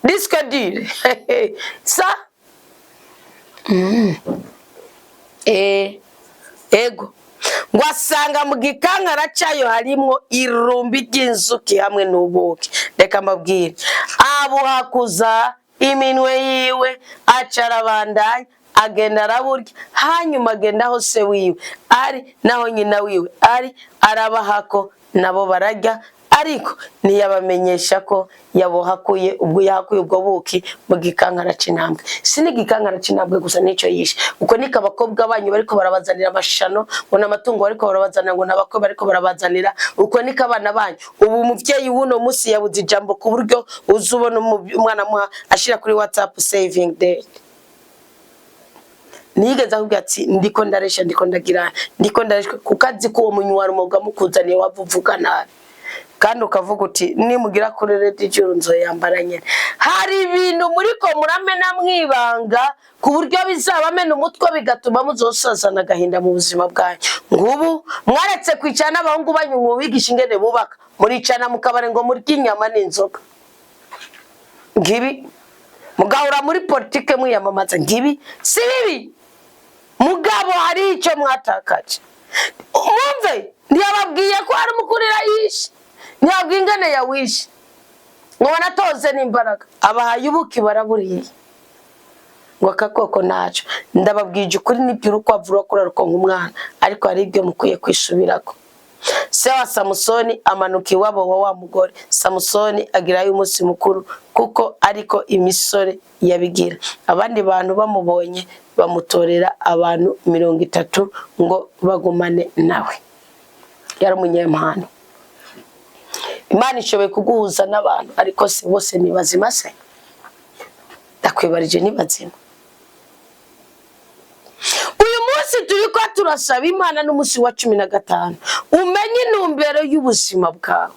disque dur sa? Ego, ngo asanga mu gikankara cyayo harimwo irumbi ry'inzuki hamwe n'ubuki. Reka mbabwire, abuhakuza iminwe yiwe, aca arabandanya, agenda araburya. Hanyuma agenda aho se wiwe ari naho nyina wiwe ari, arabahako, nabo bararya, ariko ntiyabamenyesha ko yabohakuye ubwo yahakuye ubwo buki mu gikankara c'intambwe. Si n'igikankara c'intambwe gusa nicyo yishe. Uko niko abakobwa banyu bariko barabazanira amashano ngo n'amatungo, bariko barabazanira ngo n'abakwe, bariko barabazanira. Uko niko abana banyu ubu, umuvyeyi w'uno musi yabuze ijambo, ku buryo uza ubona umwana amuha ashira kuri WhatsApp saving date. Nigeze akubwira ati: "Ndiko ndaresha, ndiko ndagira, ndiko ndaresha," kuko azi ko uwo munywa rumoga mukuzaniye wavuvuga nabi. Kandi ukavuga uti nimugira kuri redi juru nzoyambara nyene. Hari ibintu muriko muramena mwibanga ku buryo bizabamena umutwe, bigatuma muzosazana agahinda mu buzima bwanyu. Ngubu mwaretse kwicara n'abahungu banyu ngo bigishe ingene bubaka, muricana mu kabari ngo murye inyama n'inzoga, ngibi mugahura muri politike mwiyamamaza. Ngibi si bibi, mugabo hari icyo mwatakaje. Mwumve, ntiyababwiye ko hari umukurira yishe, ntiyabwiye ingene yawishe ngo banatoze n'imbaraga, abahaye ubuki baraburiye ngo aka koko naco. Ndababwije ukuri, nibyo, urukwavu rurakura rukonka umwana, ariko hari ibyo mukwiye kwisubirako. Se wa Samusoni amanuka iwabo wa wa mugore. Samusoni agirayo umunsi mukuru, kuko ariko imisore yabigira. Abandi bantu bamubonye bamutorera abantu 30 ngo bagumane nawe. Yari umunyempano. Imana ishoboye kuguhuza n'abantu, ariko se bose ni bazima? Se ndakwibarije, ni bazima? Uyu munsi turi ko turasaba Imana n'umunsi wa 15, umenye intumbero y'ubuzima bwawe.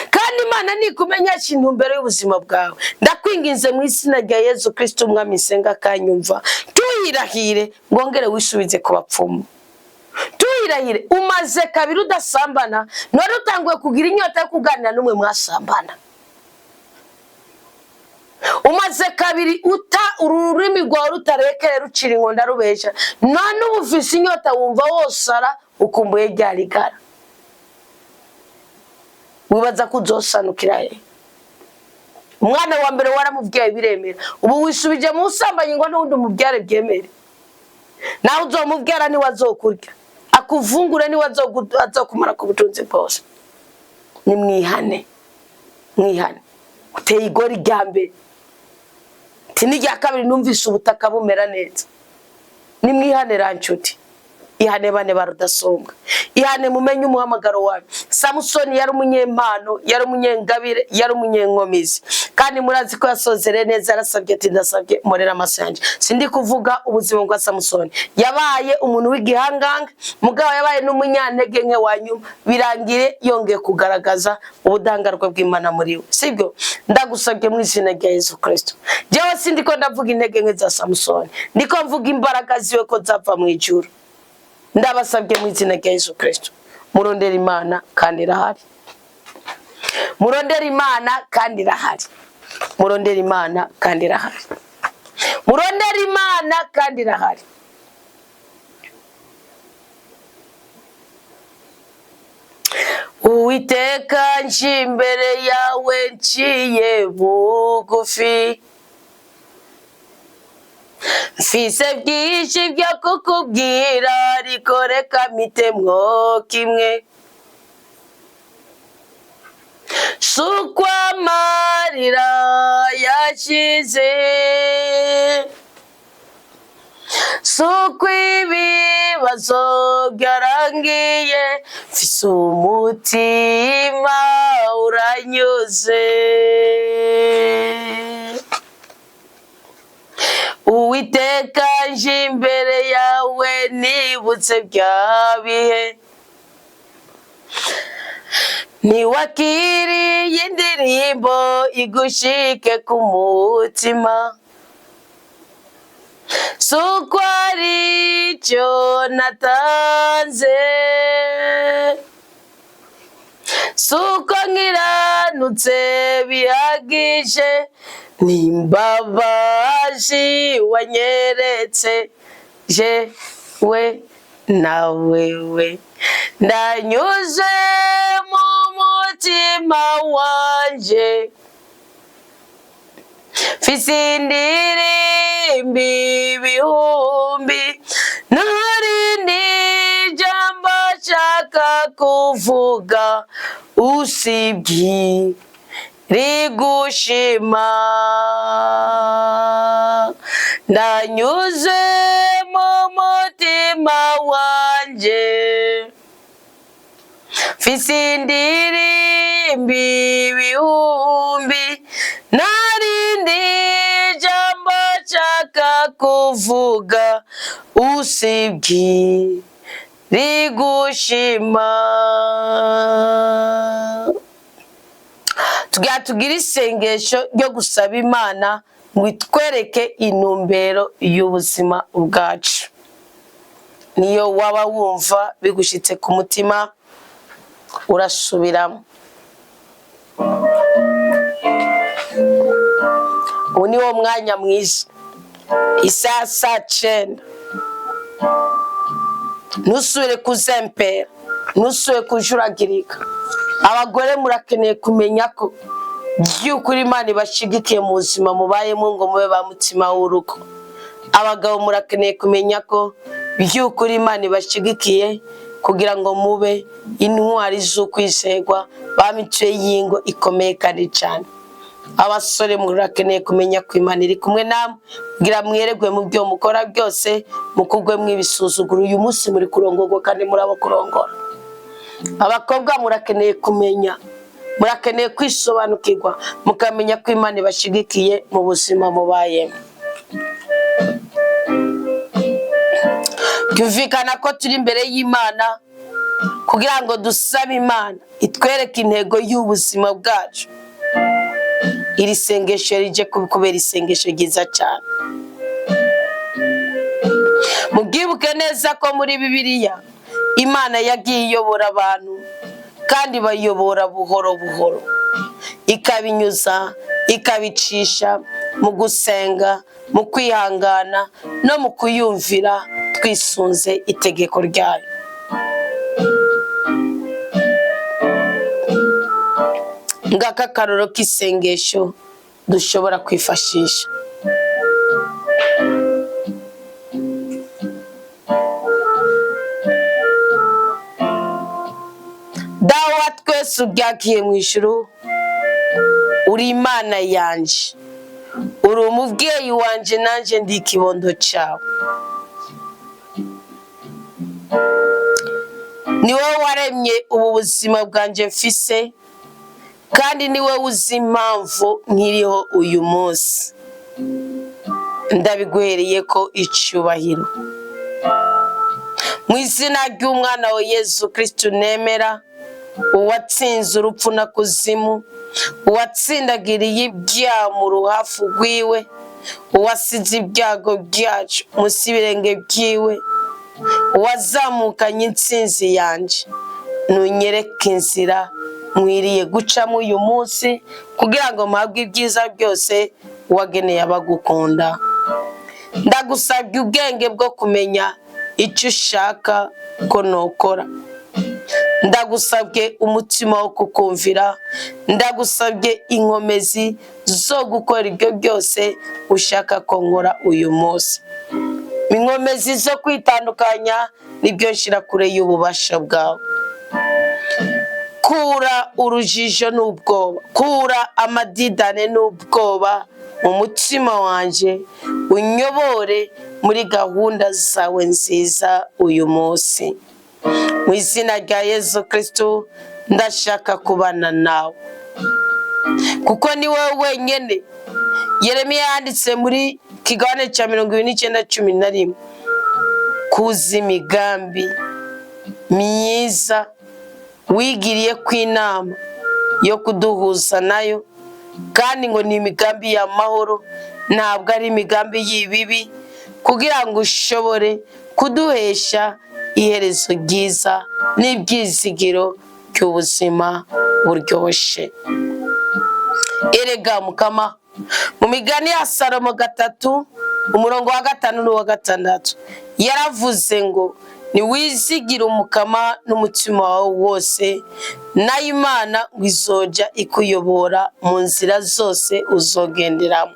Kandi Imana nikumenyesha intumbero y'ubuzima bwawe, ndakwinginze mu izina rya Yezu Kristo Umwami nsenga akanyumva, tuyirahire, ngongere wisubize ku bapfumu. Tuyirahire, umaze kabiri udasambana, none utanguye kugira inyota yo kuganira n'umwe mwasambana. Umaze kabiri uta ururimi rwawe rutarekere rucira inkonda rubesha, none ubu ufise inyota, wumva wosara, ukumbuye rya rigara. Wibaza ko uzosanukira he? Umwana wa mbere waramubyaye biremera, ubu wisubije mu busambanyi ngo n'ubundi umubyare byemere. Nawe uzomubyara niwe azokurya akuvungure, niwe azokumara ku butunzi bwose. Ni mwihane, mwihane. Uteye igori rya mbere, ti n'irya kabiri, numvise ubutaka bumera neza. Ni mwihane rancuti, ihane bane ba rudasumbwa, ihane mumenye umuhamagaro wawe. Samusoni yari umunyempano, yari umunyengabire, yari umunyenkomizi, kandi murazi ko yasozere neza. Yarasabye ati ndasabye murera amaso yanjye. Sindi kuvuga ubuzima bwa Samusoni. Yabaye umuntu w'igihangange, mugabo yabaye n'umunyantege nke wa nyuma, birangire yongeye kugaragaza ubudahangarwa bw'Imana muri we, sibyo? Ndagusabye mu izina rya Yesu Kristo. Jewe sindi ko ndavuga intege nke za Samusoni, ndiko mvuga imbaraga ziwe ko zava mu ijuru. Ndabasabye mu izina rya Yesu Kristo, murondera Imana kandi irahari, murondera Imana kandi irahari, murondera Imana kandi irahari, murondera Imana kandi irahari. Uwiteka, nje imbere yawe nciye bugufi, mfise byinshi byo kukubwira, ariko reka mpitemwo kimwe. Sukwa amarira yashize, suko ibibazo byarangiye, mfise umutima uranyuze. Uwiteka, nje imbere yawe nibutse bya bihe ntiwakiriye indirimbo igushike ku mutima. Suko aricyo natanze, suko nkiranutse bihagije, n'imbabazi wanyeretse jewe na wewe, ndanyuze mu mutima wanje, mfise indirimbo ibihumbi, ntarindi jambo nshaka kuvuga usibye rigushima. Ndanyuze mu mutima wanje, mfise indirimbo ibihumbi, ntarindi jambo nshaka kuvuga usibye Rigushima. Tugira tugire isengesho ryo gusaba Imana ngo itwereke intumbero y'ubuzima bwacu. Niyo waba wumva bigushitse ku mutima, urasubiramo. Ubu ni wo mwanya mwiza, isaha 9:00. Ntusubire kuzempera, ntusubire kujuragirika. Abagore murakeneye kumenya ko by'ukuri Imana ibashigikiye mu buzima mubayemo ngo mube ba mutima w'urugo. Abagabo murakeneye kumenya ko by'ukuri Imana ibashigikiye kugira ngo mube intwari z'ukwizerwa, ba mitwe y'ingo ikomeye kandi cyane. Abasore murakeneye kumenya ko Imana iri kumwe namwe kugira mweregwe mu byo mukora byose, mukugwe mwibisuzuguro. Uyu munsi muri kurongorwa kandi murabo kurongora. Abakobwa murakeneye kumenya, murakeneye kwisobanukirwa, mukamenya ko Imana ibashigikiye mu buzima mubayemo. Byumvikana ko turi imbere y'Imana kugira ngo dusabe Imana itwereke intego y'ubuzima bwacu. Iri sengesho rije kubera isengesho ryiza cyane. Mubwibuke neza ko muri Bibiliya Imana yagiye iyobora abantu kandi bayobora buhoro buhoro, ikabinyuza ikabicisha mu gusenga, mu kwihangana no mu kuyumvira twisunze itegeko ryayo. Ngaka akaroro k'isengesho dushobora kwifashisha. Dawe wa twese ubyakiye mu ijuru, uri Imana yanje, uri umubyeyi wanje, nanje ndi ikibondo cyawe. Ni wowe waremye ubu buzima bwanje mfise, kandi ni wowe uzi impamvu nkiriho uyu munsi. Ndabiguhereye ko icyubahiro. Mu izina ry'umwana wa Yezu Kristu nemera, uwatsinze urupfu na kuzimu, uwatsindagiriye ibyaha mu ruhafu rwiwe, uwasize ibyago byacu munsi y'ibirenge byiwe, uwazamukanye intsinzi yanje, nunyereke inzira nkwiriye gucamo uyu munsi kugira ngo mpabwe ibyiza byose wageneye abagukunda. Ndagusabye ubwenge bwo kumenya icyo ushaka ko nokora. Ndagusabye umutima wo kukumvira, ndagusabye inkomezi zo gukora ibyo byose ushaka ko nkora uyu munsi. Inkomezi zo kwitandukanya nibyo nshyira kure y'ububasha bwawe. Kura urujijo n'ubwoba, kura amadidane n'ubwoba mu mutima wanje, unyobore muri gahunda zawe nziza uyu munsi. Mu izina rya Yezu Kristu ndashaka kubana nawe, kuko ni wowe wenyine. Yeremiya yanditse muri kigabane cya 29:11, kuza imigambi myiza wigiriye kw'inama yo kuduhuza nayo, kandi ngo ni imigambi y'amahoro, ntabwo ari imigambi y'ibibi, kugira ngo ushobore kuduhesha iherezo ryiza n'ibyizigiro by'ubuzima buryoshe. Erega Mukama, mu migani ya Salomo 3 umurongo wa 5 n'uwa 6 yaravuze ngo niwizigira Umukama n'umutima wawe wose, nayo Imana ngo izoja ikuyobora mu nzira zose uzogenderamo.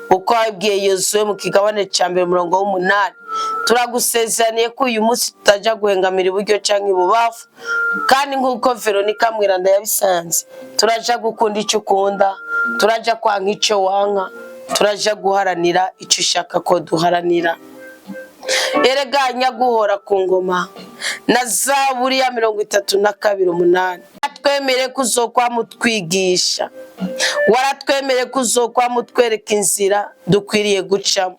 Uko wabwiye Yozuwe mu kigabane cya 1 umurongo w'8, turagusezeraniye ko uyu munsi tutajya guhengamira iburyo canke ibubafu, kandi nk'uko Veronica Mweranda yabisanze, turaja gukunda icyo ukunda, turaja kwanka icyo wanka, turaja guharanira icyo ushaka ko duharanira. Erega nyaguhora ku ngoma na Zaburi ya 32:8, waratwemere ko uzokwama utwigisha, waratwemere ko uzokwama utwereka inzira dukwiriye gucamo,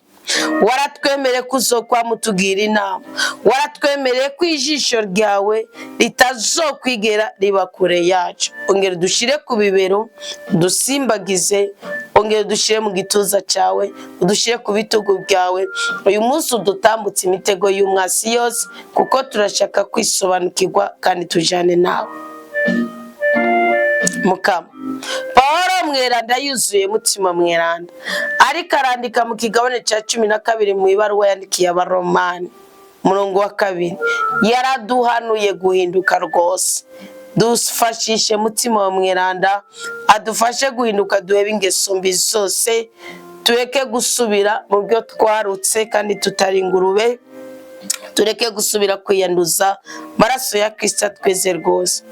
Waratwemereye ko uzokwama utugira inama, waratwemereye ko ijisho ryawe ritazokwigera riba kure yacu. Ongera udushire ku bibero, udusimbagize, ongera udushyire mu gituza cyawe, udushyire ku bitugu byawe. Uyu munsi udutambutse imitego y'umwasi yose, kuko turashaka kwisobanukirwa kandi tujyane nawe. Mukama, Paul Mweranda yuzuye Mutima Mweranda, ariko arandika mu kigabane cya 12 mu ibaruwa yandikiye Abaromani, umurongo wa 2, yaraduhanuye guhinduka rwose. Dufashishe Mutima wa Mweranda adufashe guhinduka, duhebe ingeso mbi zose, tureke gusubira mu byo twarutse kandi tutari ingurube, tureke gusubira kwiyanduza. Amaraso ya Kirisita tweze rwose.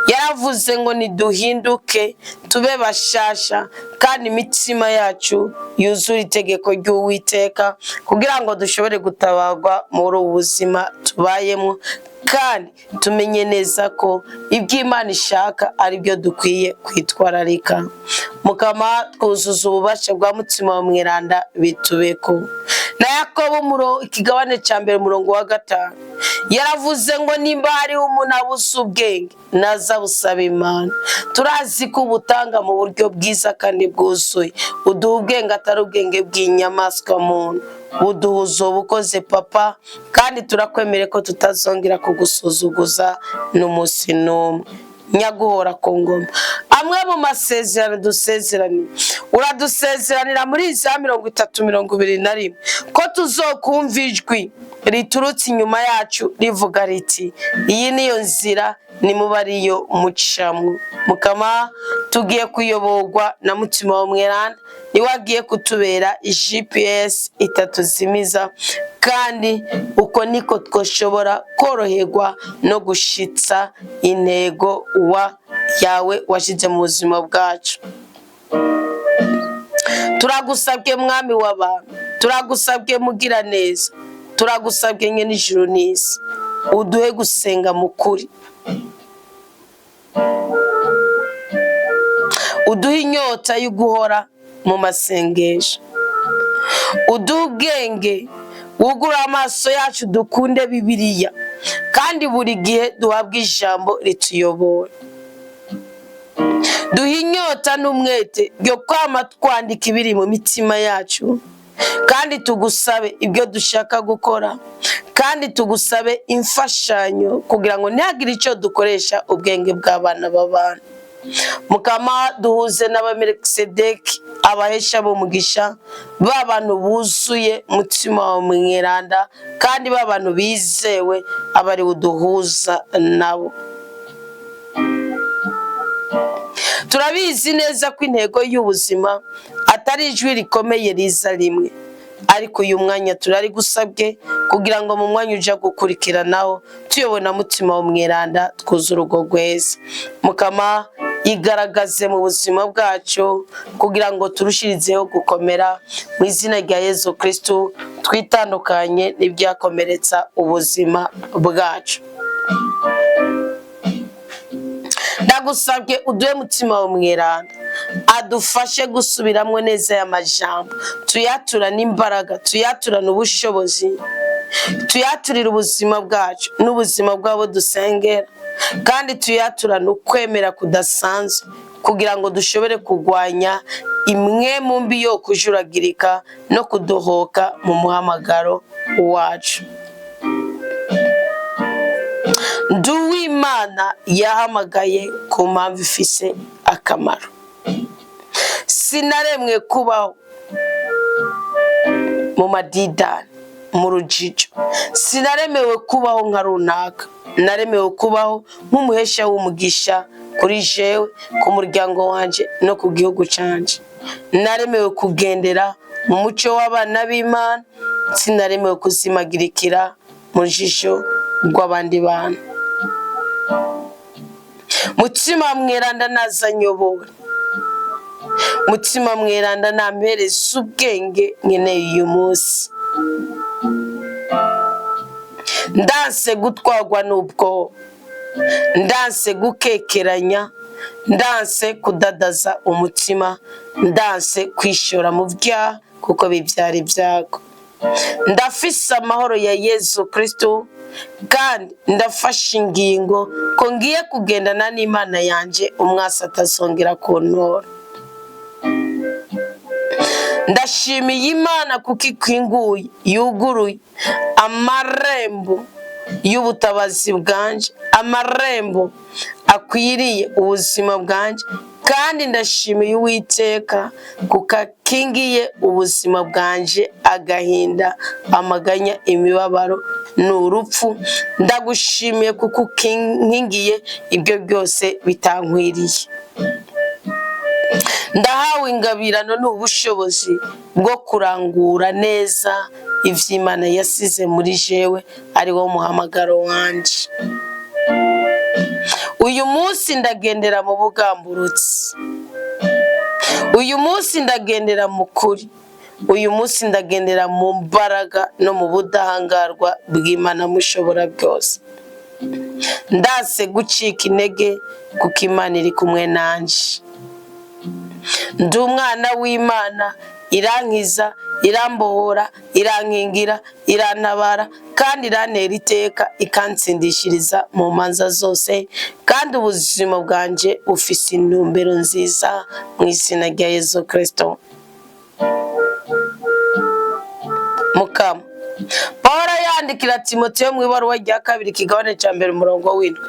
Yaravuze ngo niduhinduke tube bashasha, kandi imitima yacu yuzure itegeko ry'Uwiteka, kugira ngo dushobore gutabarwa muri ubu buzima tubayemo, kandi tumenye neza ko ibyo Imana ishaka ari byo dukwiye kwitwararika. Mukama, twuzuza ububasha bwa Mutima wa Mweranda bitubeko. Na Yakobo muro ikigabane cya 1 umurongo wa 5 yaravuze ngo nimba hariho umuntu abuze ubwenge, naza busaba Imana. Turazi ko ubutanga mu buryo bwiza kandi bwuzuye. Uduha ubwenge atari ubwenge bw'inyamaswa muntu, buduhuza ubukoze Papa, kandi turakwemere ko tutazongera kugusuzuguza n'umunsi n'umwe. Nyaguhora ku ngoma, amwe mu masezerano dusezeraniye, uradusezeranira muri za 30:21 ko tuzokumva ijwi riturutse inyuma yacu rivuga riti: "Iyi niyo nzira, nimuba ariyo mucamwo." Mukama, tugiye kuyoborwa na Mutima wa Mweranda, niwe agiye kutubera GPS itatuzimiza, kandi uko niko twoshobora koroherwa no gushitsa intego wa yawe washyize mu buzima bwacu. Turagusabye Mwami w'abantu, turagusabye Mugira neza, turagusabye nye n'ijuru n'isi, uduhe gusenga mu kuri, uduhe inyota yo guhora mu masengesho, uduhe ubwenge, wugure amaso yacu dukunde Bibiliya, kandi buri gihe duhabwe ijambo rituyobora. Duhe inyota n'umwete byo kwama twandika ibiri mu mitima yacu, kandi tugusabe ibyo dushaka gukora, kandi tugusabe imfashanyo kugira ngo ntihagire icyo dukoresha ubwenge bw'abana b'abantu. Mukama, duhuze n'Abamerekisedeki, abahesha b'umugisha, ba bantu buzuye Mutima wa Mweranda, kandi ba bantu bizewe, aba ari uduhuza nabo. Turabizi neza ko intego y'ubuzima atari ijwi rikomeye riza rimwe, ariko uyu mwanya turari gusabwe kugira ngo mu mwanya uja gukurikiranaho tuyobowe na Mutima wa Mweranda twuze urugo rweza. Mukama, igaragaze mu buzima bwacu kugira ngo turushirizeho gukomera mu izina rya Yezu Kristu, twitandukanye n'ibyakomeretsa ubuzima bwacu. Ndagusabye uduhe Mutima wa Mweranda adufashe gusubiramo neza aya majambo, tuyaturane imbaraga, tuyaturane ubushobozi, tuyaturire ubuzima bwacu n'ubuzima bw'abo dusengera, kandi tuyaturane ukwemera kudasanzwe kugira ngo dushobore kurwanya imwe mu mbi yo kujuragirika no kudohoka mu muhamagaro wacu. Nduwimana yahamagaye ku mpamvu ifise akamaro. Sinaremwe kubaho mu madidani, mu rujijo. Sinaremewe kubaho nka runaka, naremewe kubaho nk'umuhesha w'umugisha kuri jewe, ku muryango wanje no ku gihugu canje. Naremewe kugendera mu muco w'abana b'Imana, sinaremewe kuzimagirikira mu jisho rw'abandi bantu. Mutima Mweranda naza nyobora, Mutima Mweranda nampereza ubwenge nkeneye uyu munsi. Ndanse gutwarwa n'ubwoba, ndanse gukekeranya, ndanse kudadaza umutima, ndanse kwishora mu byaha kuko bibyara ibyago. Ndafise amahoro ya Yezu Kristo, kandi ndafashe ingingo ko ngiye kugendana n'Imana yanje, umwasi atazongera kuntora. Ndashimiye Imana kuko ikinguye, yuguruye amarembo y'ubutabazi bwanje, amarembo akwiriye ubuzima bwanje, kandi ndashimiye Uwiteka kuko akingiye ubuzima bwanje agahinda, amaganya, imibabaro n'urupfu. Ndagushimiye kuko ukingiye ibyo byose bitankwiriye. Ndahawe ingabirano n'ubushobozi bwo kurangura neza ivy'Imana yasize muri jewe, ari wo muhamagaro wanje. Uyu munsi ndagendera mu bugamburutsi, uyu munsi ndagendera mu kuri, uyu munsi ndagendera mu mbaraga no mu budahangarwa bw'Imana mushobora byose. Ndase gucika intege kuko Imana iri kumwe nanje. Ndi umwana w'Imana, irankiza, irambohora, irankingira, irantabara, kandi irantera iteka, ikansindishiriza mu manza zose, kandi ubuzima bwanje bufise intumbero nziza mu izina rya Yezu Kristo. Mukama Pawulo yandikira Timoteyo mu ibaruwa rya kabiri kigabane cya mbere umurongo w'indwi,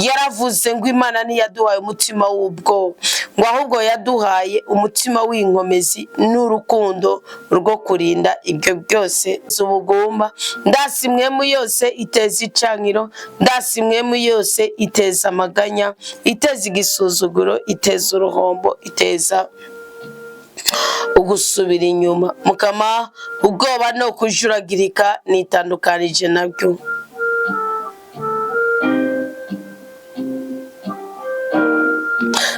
yaravuze ngo Imana ntiyaduhaye umutima w'ubwoba, ngo ahubwo yaduhaye umutima w'inkomezi n'urukundo rwo kurinda ibyo byose z'ubugumba. Ndasi imwemu yose iteza icankiro, ndasi imwemu yose iteza amaganya, iteza igisuzuguro, iteza uruhombo, iteza ugusubira inyuma. Mukama, ubwoba no kujuragirika nitandukanije nabyo.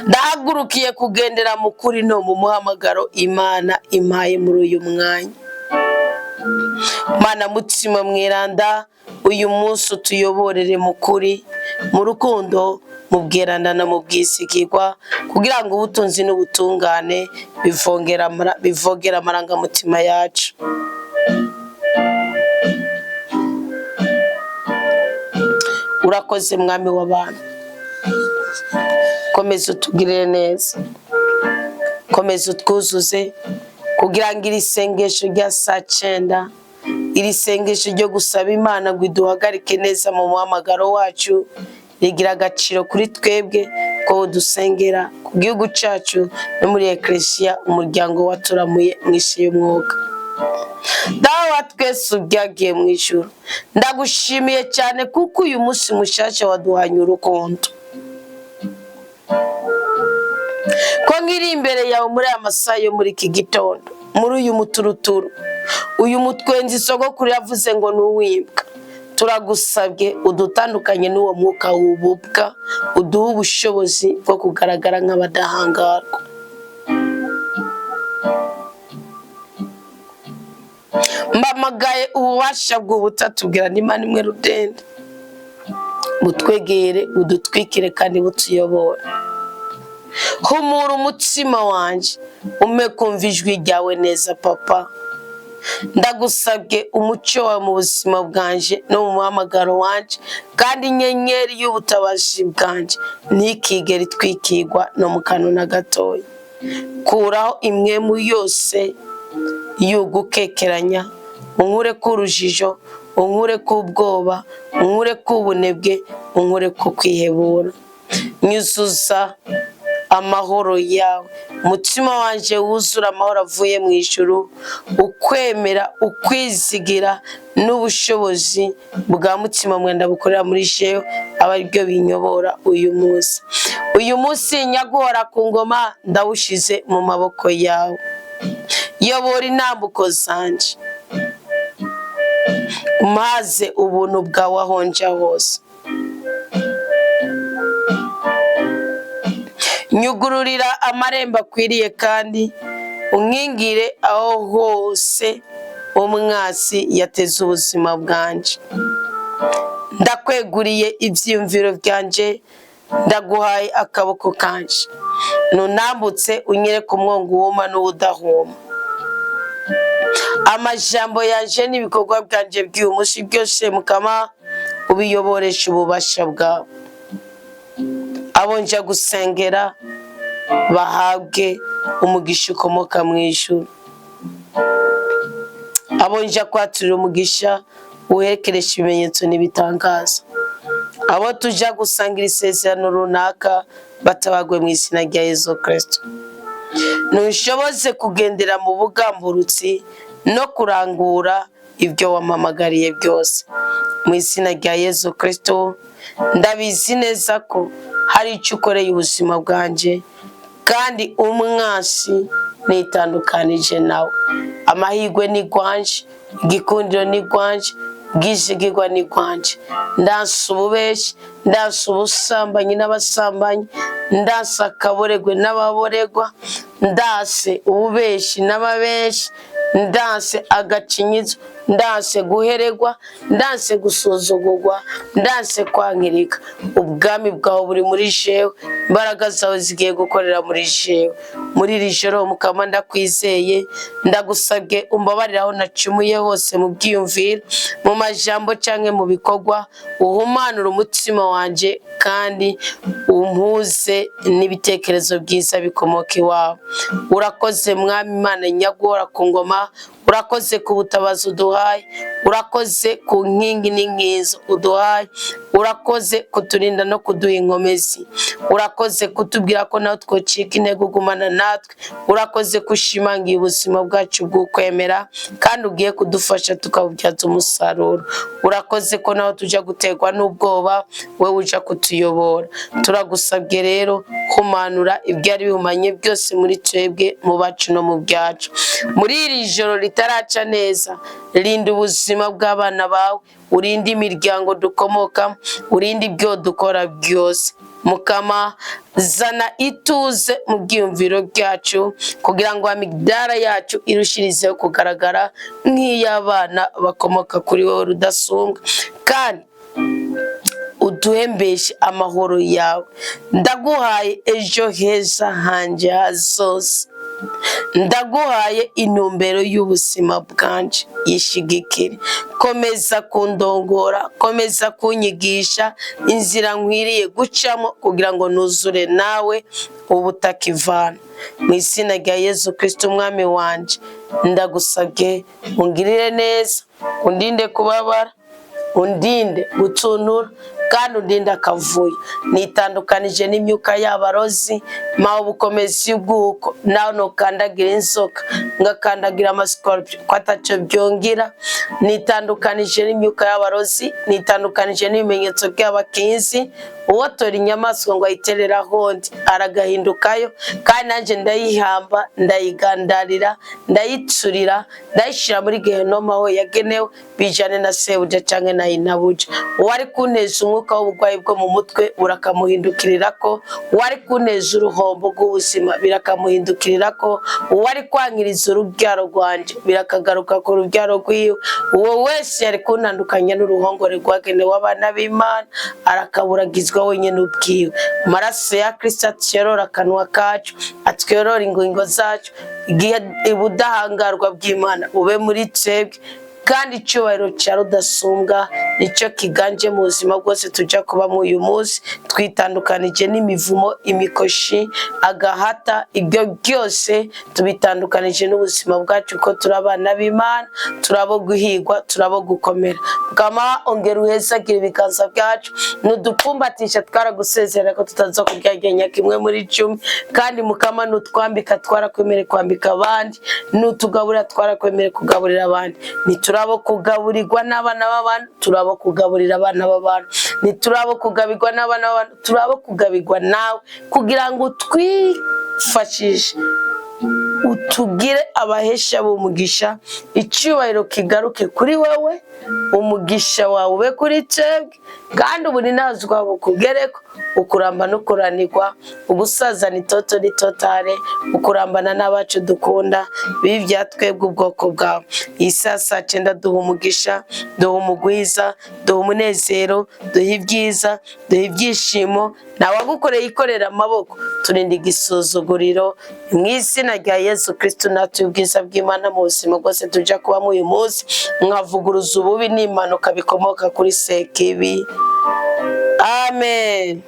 Ndahagurukiye kugendera mu kuri no mu muhamagaro Imana impaye muri uyu mwanya. Mana mutima mweranda, uyu munsi utuyoborere mu kuri, mu rukundo, mu bweranda no mu bwisigirwa, kugira ngo ubutunzi n'ubutungane bivogera amarangamutima yacu. Urakoze mwami w'abantu, komeza utugirire neza, komeza utwuzuze, kugira ngo iri sengesho rya saa cyenda, iri sengesho ryo gusaba Imana ngo iduhagarike neza mu muhamagaro wacu, rigira agaciro kuri twebwe ko dusengera ku gihugu cyacu no muri Eklesiya, umuryango waturamuye mu isi y'umwuka. Dawe wa twese ubyagiye mu ijuru, ndagushimiye cyane kuko uyu munsi mushasha waduhanye urukundo. Ko nkiri imbere yawe muri aya masaha yo muri iki gitondo, muri uyu muturuturu, uyu mutwenzi sogokuru yavuze ngo ni uw'imbwa, turagusabye udutandukanye n'uwo mwuka w'ububwa, uduhe ubushobozi bwo kugaragara nk'abadahangarwa. Mbamagaye ububasha bw'ubutatu bwira n'Imana imwe rudende, butwegere, budutwikire kandi butuyobore. Humura umutima wanje, umpe kumva ijwi ryawe neza papa. Ndagusabye umucyo wawe mu buzima bwanje no mu muhamagaro wanje, kandi inyenyeri y'ubutabazi bwanje ntikigere itwikirwa no mu kantu na gatoya. Kuraho imwemu yose y'ugukekeranya, unkure k'urujijo, unkure k'ubwoba, unkure k'ubunebwe, unkure ku kwihebura. Nyuzuza amahoro yawe, umutima wanje wuzura amahoro avuye mu ijuru, ukwemera, ukwizigira n'ubushobozi bwa mutima mwenda bukorera muri jewe, aba aribyo binyobora uyu munsi. Uyu munsi nyaguhora ku ngoma ndawushize mu maboko yawe. Yobora intambuko zanje, umpaze ubuntu bwawe aho nja hose. Nyugururira amarembo akwiriye kandi unkingire aho hose umwasi yateze ubuzima bwanje. Ndakweguriye ivyiyumviro byanje, ndaguhaye akaboko kanje, nunambutse unyereke umwongo wuma n'uwudahuma. Amajambo yanje n'ibikorwa byanje by'uyu munsi byose, Mukama, ubiyoboresha ububasha bwawe. Abo nja gusengera bahabwe umugisha ukomoka mu ijuru. Abo nja kwaturira umugisha uherekeresha ibimenyetso n'ibitangaza. Abo tuja gusangira isezerano runaka batabagwe mu izina rya Yesu Kristo. Ntushoboze kugendera mu bugamburutsi no kurangura ibyo wampamagariye byose mu izina rya Yesu Kristo. Ndabizi neza ko hari icyo ukoreye ubuzima bwanjye, kandi umwansi nitandukanije nawe. Amahirwe ni gwanje, igikundiro ni gwanje, ubwizigirwa ni gwanje. Ndanse ububeshi, ndanse ubusambanyi n'abasambanyi, ndanse akaboregwe n'ababoregwa, ndanse ububeshi n'ababeshi, ndanse agacinyizo, ndanse guheregwa, ndanse gusuzugurwa, ndanse kwankirika. Ubwami bwawe buri muri jewe, imbaraga zawe zigiye gukorera muri jewe muri iri joro. Mukama, ndakwizeye, ndagusabye umbabarire aho nacumuye hose mu byiyumviro, mu majambo canke mu bikorwa. Uhumanure umutima wanje kandi umpuze n'ibitekerezo byiza bikomoka iwawe. Urakoze, Mwami Imana nyagora ku ngoma. Urakoze ku butabazi uduhaye, urakoze ku nkingi n'inkizo uduhaye, urakoze kuturinda no kuduha inkomezi, urakoze kutubwira ko nawe twocika intego ugumana natwe, urakoze kushimangira ubuzima bwacu bw'ukwemera kandi ugiye kudufasha tukabubyaza umusaruro. Urakoze ko nawe tujya guterwa n'ubwoba, wowe uja kutuyobora. Turagusabye rero humanura ibyari bihumanye byose muri twebwe, mu bacu no mu byacu. Muri iri joro ritaraca neza, rinda ubuzima bw'abana bawe, urinde imiryango dukomokamo, urinde ibyo dukora byose. Mukama, zana ituze mu byiyumviro byacu kugira ngo amigdara yacu irushirizeho kugaragara nk'iy'abana bakomoka kuri wowe Rudasumbwa, kandi uduhembeshe amahoro yawe. Ndaguhaye ejo heza hanje hazoza, ndaguhaye intumbero y'ubuzima bwanje, yishigikire. Komeza kundongora, komeza kunyigisha inzira nkwiriye gucamo kugira ngo nuzure nawe ubutakivana. Mu izina rya Yesu Kristo umwami wanje, ndagusabye ungirire neza, undinde kubabara, undinde gutuntura kandi undinde akavuyo. Nitandukanije n'imyuka y'abarozi. Mawe ubukomezi bw'uko nawe nukandagira inzoka, ngakandagira amasikorupio, ko ataco byongera. Nitandukanije n'imyuka y'abarozi, nitandukanije n'ibimenyetso by'abakinzi. Uwotora inyamaswa ngo ayiterere ahondi aragahindukayo, kandi nanjye ndayihamba, ndayigandarira, ndayitsurira, ndayishyira muri gehenoma aho yagenewe, bijane na sebuja canke na inabuja. Uwari kunteza umwuka w'uburwayi bwo mu mutwe burakamuhindukirira ko, uwari kunteza uruhombo rw'ubuzima birakamuhindukirira ko, uwari kwankiriza urubyaro rwanje birakagaruka ku rubyaro rwiwe. Uwo wese yari kuntandukanya n'uruhongore rwagenewe abana b'Imana arakaburagizwa wenyine ubwiwe. Amaraso ya Kristo atwerora akanwa kacu, atwerora ingingo zacu. Igihe ubudahangarwa bw'Imana bube muri twebwe, kandi icyubahiro cya Rudasumbwa nicyo kiganje mu buzima bwose tujya kubamo uyu munsi. Twitandukanije n'imivumo, imikoshi, agahata, ibyo byose tubitandukanije n'ubuzima bwacu, ko turi abana b'Imana, turabo guhigwa, turabo gukomera. Bwama ongera uhezagira ibiganza byacu, nudupfumbatisha. Twaragusezerera ko tutaza kuryagenya kimwe muri 10, kandi Mukama, nutwambika twarakwemere kwambika abandi, nutugaburira twarakwemere kugaburira abandi. Ntiturabo kugaburirwa n'abana b'abantu, turabo kugaburira abana b'abantu. Ntiturabo kugabirwa n'abana b'abantu, turabo kugabirwa nawe, kugira ngo utwifashishe utugire abahesha b'umugisha. Icyubahiro kigaruke kuri wowe, umugisha wawe ube kuri twebwe, kandi ubu ninazwa bukugereko. Ukuramba no kuranirwa, ugusazana itoto n'itotare, ukurambana n'abacu dukunda, bibi bya twebwe ubwoko bwawe. Iyi saa 9:00, duha umugisha, duha umugwiza, duha umunezero, duha ibyiza, duha ibyishimo. Ntawagukoreye ikorera amaboko, turinda igisuzuguriro mu izina rya Yesu Kristo. Natwe ubwiza bw'Imana mu buzima bwose tuja kubamo uyu munsi, nkavuguruza ububi n'impanuka bikomoka kuri Sekibi. Amen.